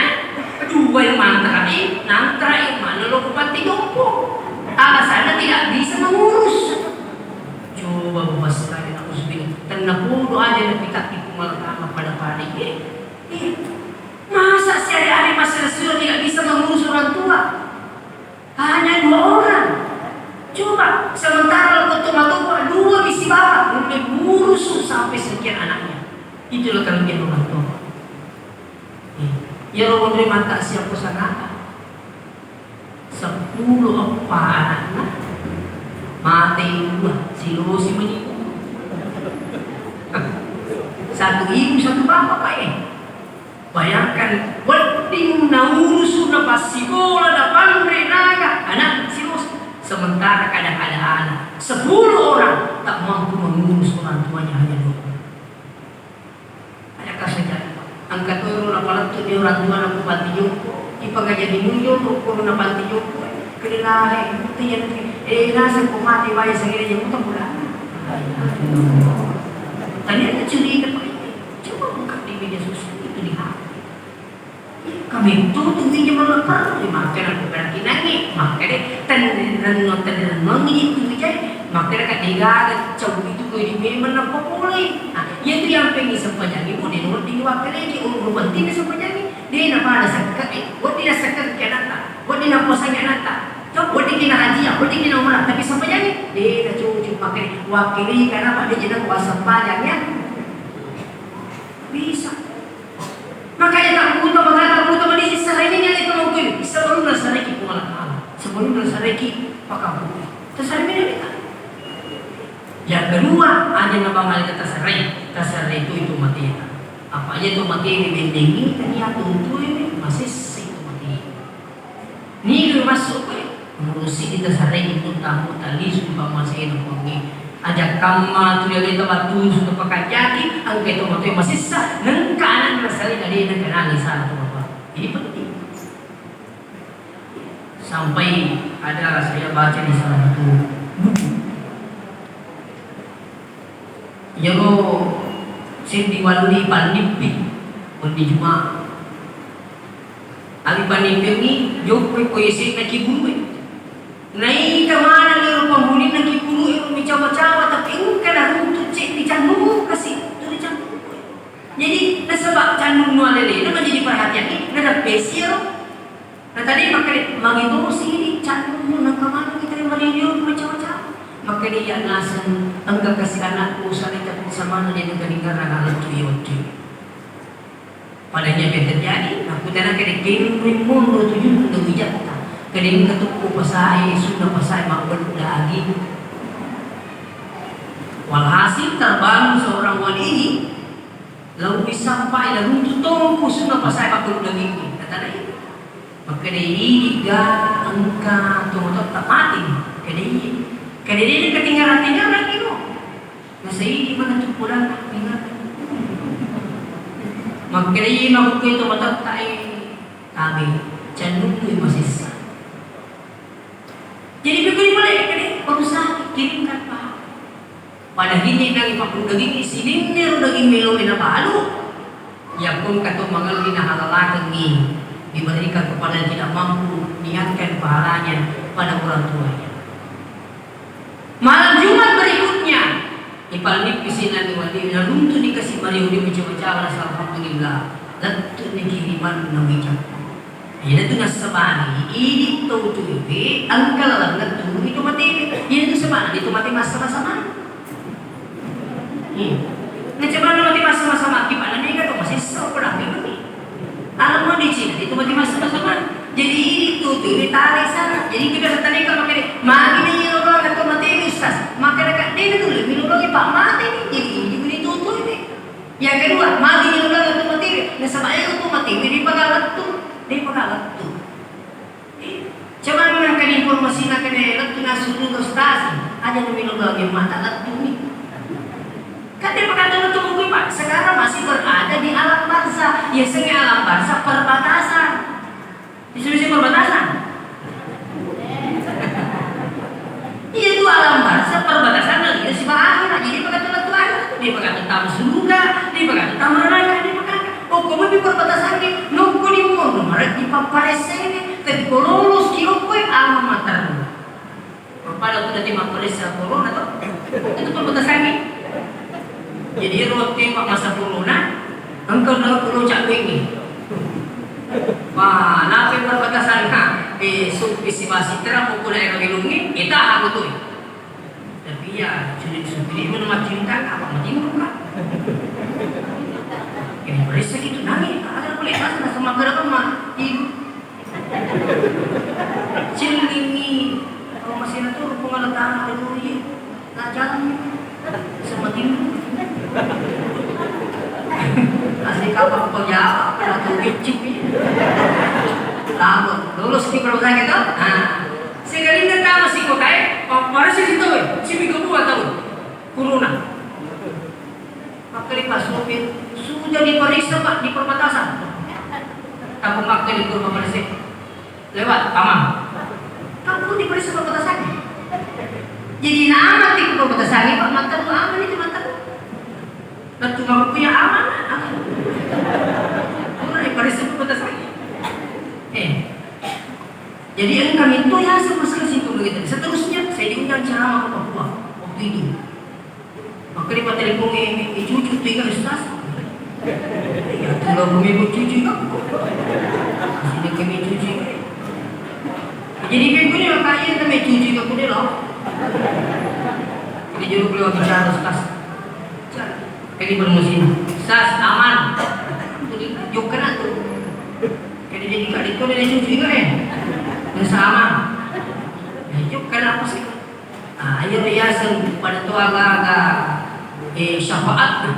dua yang manterai, nanterai mana lo bupati jompo. Alasannya tidak bisa mengurus. Coba bapak sekali, nauzubillah. Tenna podo aja na kita tipu malah pada-pada. Eh, eh. Masa sehari-hari masyarakat tidak bisa mengurus orang tua? Hanya dua orang. Coba, sementara lo tomatoa dua misi bapak, mulai ngurusu sampai sekian anaknya. Itulah kelebihan orang tua. Iya. Ya, lo onre mata siapa sanata? Sepuluh eppa anakna, mate dua, silosi menipu. Satu ibu, satu bapak, Pak, eh. Bayangkan, wedding naurusu, napassikola, napanre, naga, anak silosi. Sementara kadang ada anak sepuluh orang tak mampu mengurus orang tuanya, hanya dua orang. Ada kasajana. Engka toro napalettu di orang tua na panti jompo. Ipangajari mujompo, ko na panti jompo. Kena lahe, bukti yang, eh, naseng ko mate, bayar segera jam utang bulan. Tadi ada cerita, Pak. Coba buka di media sosial itu, di H P. Kametto tu wija maleperru, makkeda ko karakinangngi, makkeda tenrenno, tenrenno itu wijai, makkeda ka degaga cau itu ko di memang nappa polei. Nah, iya tu yang pengen sempajangi, bu, de wedding wakkeleki, oh, penting sempajangi, de na pada sekke, eh, wedding na sekke ke anatta, wedding na posangi anatta, cau wedding kina hajia, wedding kina umrah, tapi sempajangi, de na cucu, makkeda wakkeli karena pada jeneng wasempajang ya. Bisa. Makanya tak butuh, maka tak butuh, mending sesarainya nyali itu mau kuwi. Sebelum nasareki Puang Allah Ta'ala, sebelum nasareki pakabui, terserah ini kita. Yang kedua, aja nabang ada terserah, terserah itu itu mati. Apa aja itu mati ini mendengi, tadi aku tuh ini masih itu mati. Niga massu koe? Murusi ditasarei ibuta, muta lisu pammasena Puangnge. Aja kamma tu rialeta battu suka pakajaki, engka to matoe masessa, nengka anakna salai alena kenali salah tu bapa. Ini penting. Sampai ada saya baca di salah satu buku. Iyaro seddi walli pannippi, wenni Juma. Ami pannippiangngi, jokkoi ko yasenna kibulu'e. Naita maneng ero pammuninna kibulu'e ro micawa-cawa, tapi engka naruntu ceddi cannungngu kasi, tuli cannungngu. Jadi, nasaba cannungngu alelena mancaji perhatiangngi, nadeppesi ero. Na tadi makkeda, magi tosi idi cannungngu, nengka maneng kita yang mario-rio macawa-cawa. Makkeda iya naseng, engka kasi anakku, usale tapi samana de nengka dengerang alettu iya wedding. Padanya yang terjadi, aku tena kede kenreng monro tujunna wijatta. Kede engka tukku pasae, sunna pasae, mabbelu daging. Walhasil terbangun seorang wali ini, lalu disampai, lalu untuk tongku sunna pasae, mabbelu daging. Kata dia, makkeda idi ga engka tomatoatta mati. Kede iya. Kede de ketinggalan-tinggalan gitu. Nasaidi mana tu pulang ingat. Makkeda iya makkukku itu matatta e tabe cannungngi masessa. Jadi pikir boleh kede berusaha kirimkan Pak. Pada hini nang ipakku daging sininne ro daging melo mena balu. Yakun kato mangelli nahalalakengngi diberikan kepada yang tidak mampu, niatkan pahalanya pada orang tuanya. Malam Jumat berikutnya, ipalnippi sinanni wali, naruntu dikasih Mario di mencoba-coba rasa alhamdulillah. Lettu ni kiriman na wicak. Ina tu nassabani, idi tau tu ibe, engka laleng turu itu mati. Ina tu sabana, itu mati masa-masa mah. Iya. Nah, coba nanti masa-masa mati, pada ni kan masih sesal, pada ni. Mati masuk ke sana. Jadi ini tuh, tuh ini tarik sana. Jadi kita bertanya ke makanya, magi nih lo doang atau mati ini, Ustaz? Maka dekat dia tuh lebih lo doang, Pak, mati nih. Jadi ini ini tuh, tuh ini. Yang kedua, magi nih lo doang atau mati ini. Nasaba itu tuh mati ini, dia bakal lettu. Dia bakal lettu. Eh, coba nengka informasi, nengka lettu nasuru ke Ustaz. Aja nih lo doang yang mata lettu nih. Kan dia bakal lettu mungkin, Pak. Sekarang masih berada di alam barzah. Ya, sini alam barzah perbatasan. Bisa-bisa perbatasan. Iya, itu alam barzah perbatasan dari kita siba akhirat. Jadi, dia bakal lettu akhirat. Dia bakal tama surga, dia bakal tama neraka, dia bakal. Pokoknya di perbatasan ini, nukku di mondo, mereka di paparese ini, tapi kalau lolos ki okko e, aman mater. Pada tu dati mapparessa corona to. Itu perbatasan ini. Jadi, roti mak masa corona, engkau nak pulau cak ini. Wah, nape perbatasan, ha? Eh, supi si basi terang pokok daerah Wilungi, kita aku tuh. Tapi ya, sulit-sulit mana macam tak apa macam buka. Ini periksa gitu, nangis, ada boleh kan, sama kerja mah, ibu. Cillingi, kalau masih ada tuh, pengalatang ada dulu, iya. Nah, jalan. Sama timur. Asli kapal kau jawab, kalau tuh kecil, iya. Lama, lulus di kalau saya gitu. Nah, sekali nggak tahu sih kok, kayak, oh, baru sih situ, eh, si Miko buat tahu. Corona. Makkeda Pak supir, "Sudah diperiksa, Pak, di perbatasan." Tapi makkeda Pak Polisi, "Lewat, aman." Tapi diperiksa perbatasan. Jadi, nama di perbatasan ini, Pak, mantap, aman itu, mantap. Betul, Pak, ya aman, aman. Udah diperiksa perbatasan. Eh. Jadi, engkau itu ya, sama sekali situ begitu. Seterusnya, saya diundang ceramah ke Papua waktu itu. Makkeda ri patelepong, eh, eh, cucu tu iga, Ustaz? Ya, tu lo kami cucu iga. Sini kami cucu iga. Jadi, kami punya kaya kami cucu iga punya lo. Jadi, juru beliau bicara, Ustaz. Jadi, bermusim. Ustaz, aman. Jadi, jok kena tu. Jadi, jadi, kali itu ada cucu iga, eh. Ustaz, aman. Ya, jok kena apa sih? Ah, iya riaseng pada tu aga-aga, eh, syafaat.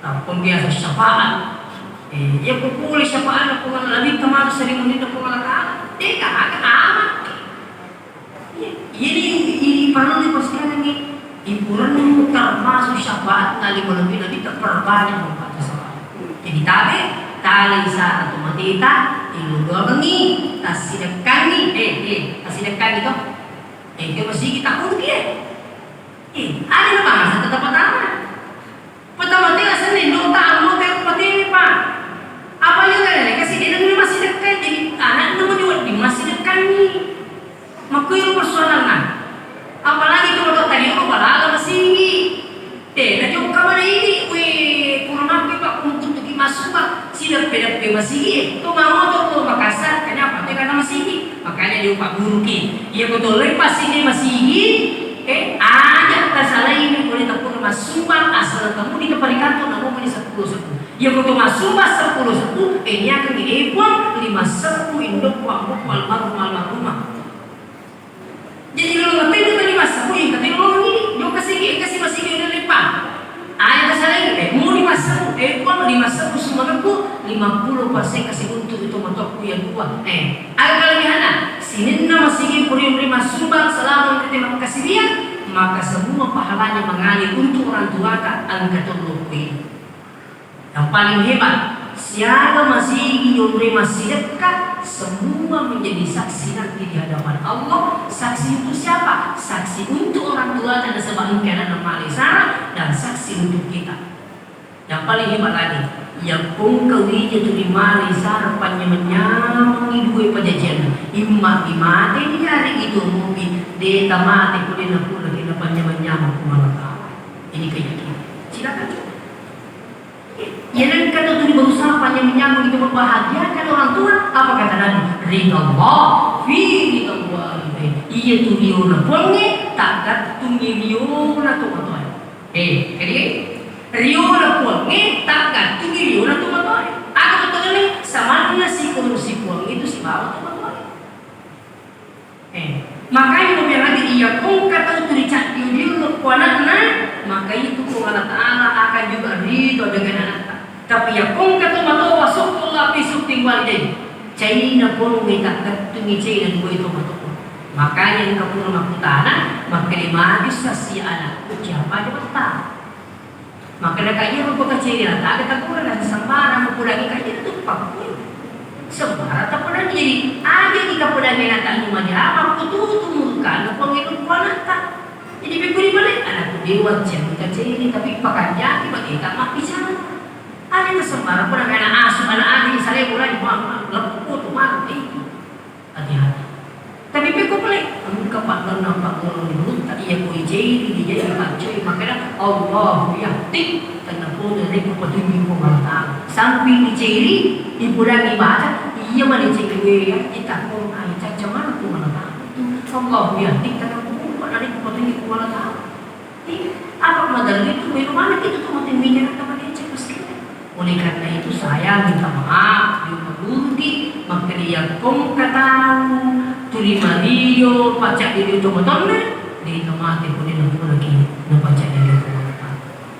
Apa biasa syafaat? Eh, iya ku pole syafaat, aku malah lebih kemana sering menit aku malah kalah. Deka, aga amat. Iya, ini, ini perlu dipastikan ini. Ipurannu termasuk syafaat na lima lebih lebih terperbanyak membaca syafaat. Jadi tabe, tali sana tu mateta, ilmu doangi, tasidekkangi, eh, eh, tasidekkangi toh. Eh, ke masigi takkuruki, eh. Eh, ada na bahasa tetap pertama. Pertama tega senni, dota, anggota yang pertama, Pak. Apa yang ada? Kasih dia nang masih dekat, jadi anak nang di wedding masih dekat ni. Makkuiro persoalanna. Apalagi tu motor tadi, oh, balaga masigi. Tena jokka mana ini, weh, kurang apa, Pak, untuk tuki masuk, Pak. Sideppe-deppe masigi, eh. Tu mamoto tu Makassar, kenapa? Tega na masigi. Makanya dia Pak Guru ki. Iya betul, lepas ini masigi, eh, aja tasalaini boleh tepung masubang asal kamu di tempat kantor namun boleh sepuluh sepuluh. Iya betul masubang sepuluh sepuluh, eh, ini akan di Epon lima sepuluh indok Pak Bukmal baru malam rumah. Jadi, lo ngateno tadi massappu, eh, ngateno lo ini, jokka sigi, engka si masigi udah lepa. Aja kasalaing, eh, muni massappu, eh, Puang, lima seppuh sumagakku, lima puluh persen kasih untung itu motorku yang dua. Eh, ada kelebihannya, sininna masigi puri memberi masumbang selama memberi terima kasih dia, maka semua pahalanya mengalir untuk orang tuata, engka tollo kui. Yang paling hebat, siaga masigi yonroi massidekka, semua menjadi saksi nanti di hadapan Allah. Saksi untuk siapa? Saksi untuk orang tua dan sebab engka anak male sara, dan saksi untuk kita. Yang paling hebat lagi, yang pongka wija tu di male sara panyameng-nyamengi dua pajajian, imma di mate ni hari itu mupi, deta mate kudena pula kita panyameng-nyameng kumala. Ini keyakinan. Silakan coba. Iya, nengka tu tuli berusaha panjang-panjang begitu membahagiakan orang tua. Apa kata Nabi? Ridha Allah fi ridha walidain. Iya tu riona Puangnge, taggattungi riona tu matoa. Eh, jadi riona Puangnge, taggattungi riona tu matoa. Apa betul ni? Samanna si korupsi Allah Ta'ala akan juga ridho dengan anakta. Tapi yakko engka tomatoa, syukurlah fi syukri walidayhi. Caina Puang e, takkettungi caina dua tomatoa. Makanya engka pura makkutana, makkeda magi sassi anakku, siapa aja bertahan. Makkeda ka iyaro kota ciri, na taga tagora, sembarang mupudangi ka iyaro tu pakkui. Sembarang tapudangi, jadi aja di kapudangi anakta, anu maja, makkututu murkana Puang e ku anakta. Jadi pekkuri bale, anakku dewa, siapa ka ciri, tapi pakanjaki bagi tak mabbicara. Ada sembarang pura anak asu, anak adi, saya mulai, mama, leppu tu, mati. Hati-hati. Tapi pekko pale, engka paddanna pagguru di butta, iya ko iceri, dijai paccoi, makkeda, "Allahu yahdi," tenna pole rekko petunjuk Puang Allah Ta'ala. Sampai iceri, ipudangi baca, iya mani ceri wea, itakko, ai, cacca mana Puang Allah Ta'ala. Allahu yahdi, tenna pole rekko petunjuk Puang Allah Ta'ala. Apa maderri tu, melo maneng itu tu mate mija na tamadeceng pasti. Oleh karena itu, saya minta maaf, ri pagurki, makkeda yakko engka tau tuli mario pacaddi ri tomatoanna, de' to mate pole napuraki napacaddi ri tomatoanna.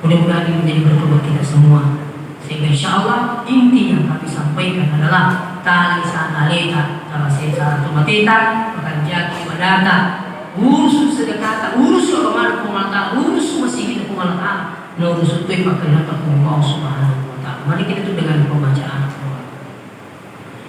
Mudah-mudahan ini menjadi berkat buat kita semua. Sehingga insya Allah inti yang kami sampaikan adalah tali sana leta, tala sesa tomateta, makanjaki ibadata, urusu sedekata, urusu agamana Puang Allah Ta'ala, urusu masigina Puang Allah Ta'ala, na urusu toi pakkalinata Puang Allah Subhanahu wa Ta'ala. Mari kita tutup dengan pembacaan.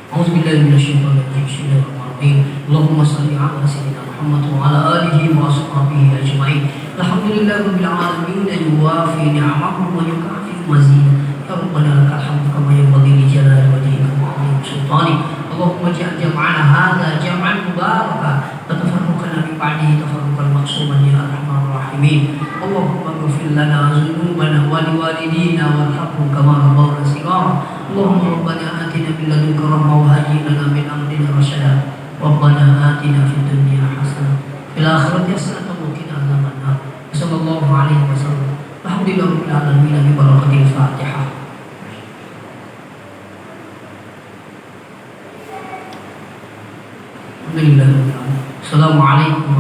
أعوذ بالله من الشيطان الرجيم. بسم الله الرحمن الرحيم. اللهم صل على سيدنا محمد وعلى آله وأصحابه أجمعين. الحمد لله رب العالمين، يوافي نعمه ويكافئ مزيده. يا ربنا لك الحمد كما ينبغي لجلال وجهك وعظيم سلطانك. اللهم اجعل جمعنا هذا جمعا مباركا وتفرقنا من بعده تفرقا معصوما يا أرحم الراحمين. اللهم اغفر لنا ذنوبنا ولوالدينا وارحمهم كما ربونا صغارا. اللهم ربنا آتنا من لدنك رحمة وهيئ لنا من أمرنا رشدا. ربنا آتنا في الدنيا حسنة وفي الآخرة حسنة وقنا عذاب النار. وصلى الله عليه وسلم. الحمد لله رب العالمين ببركة الفاتحة. الحمد لله رب العالمين. السلام عليكم.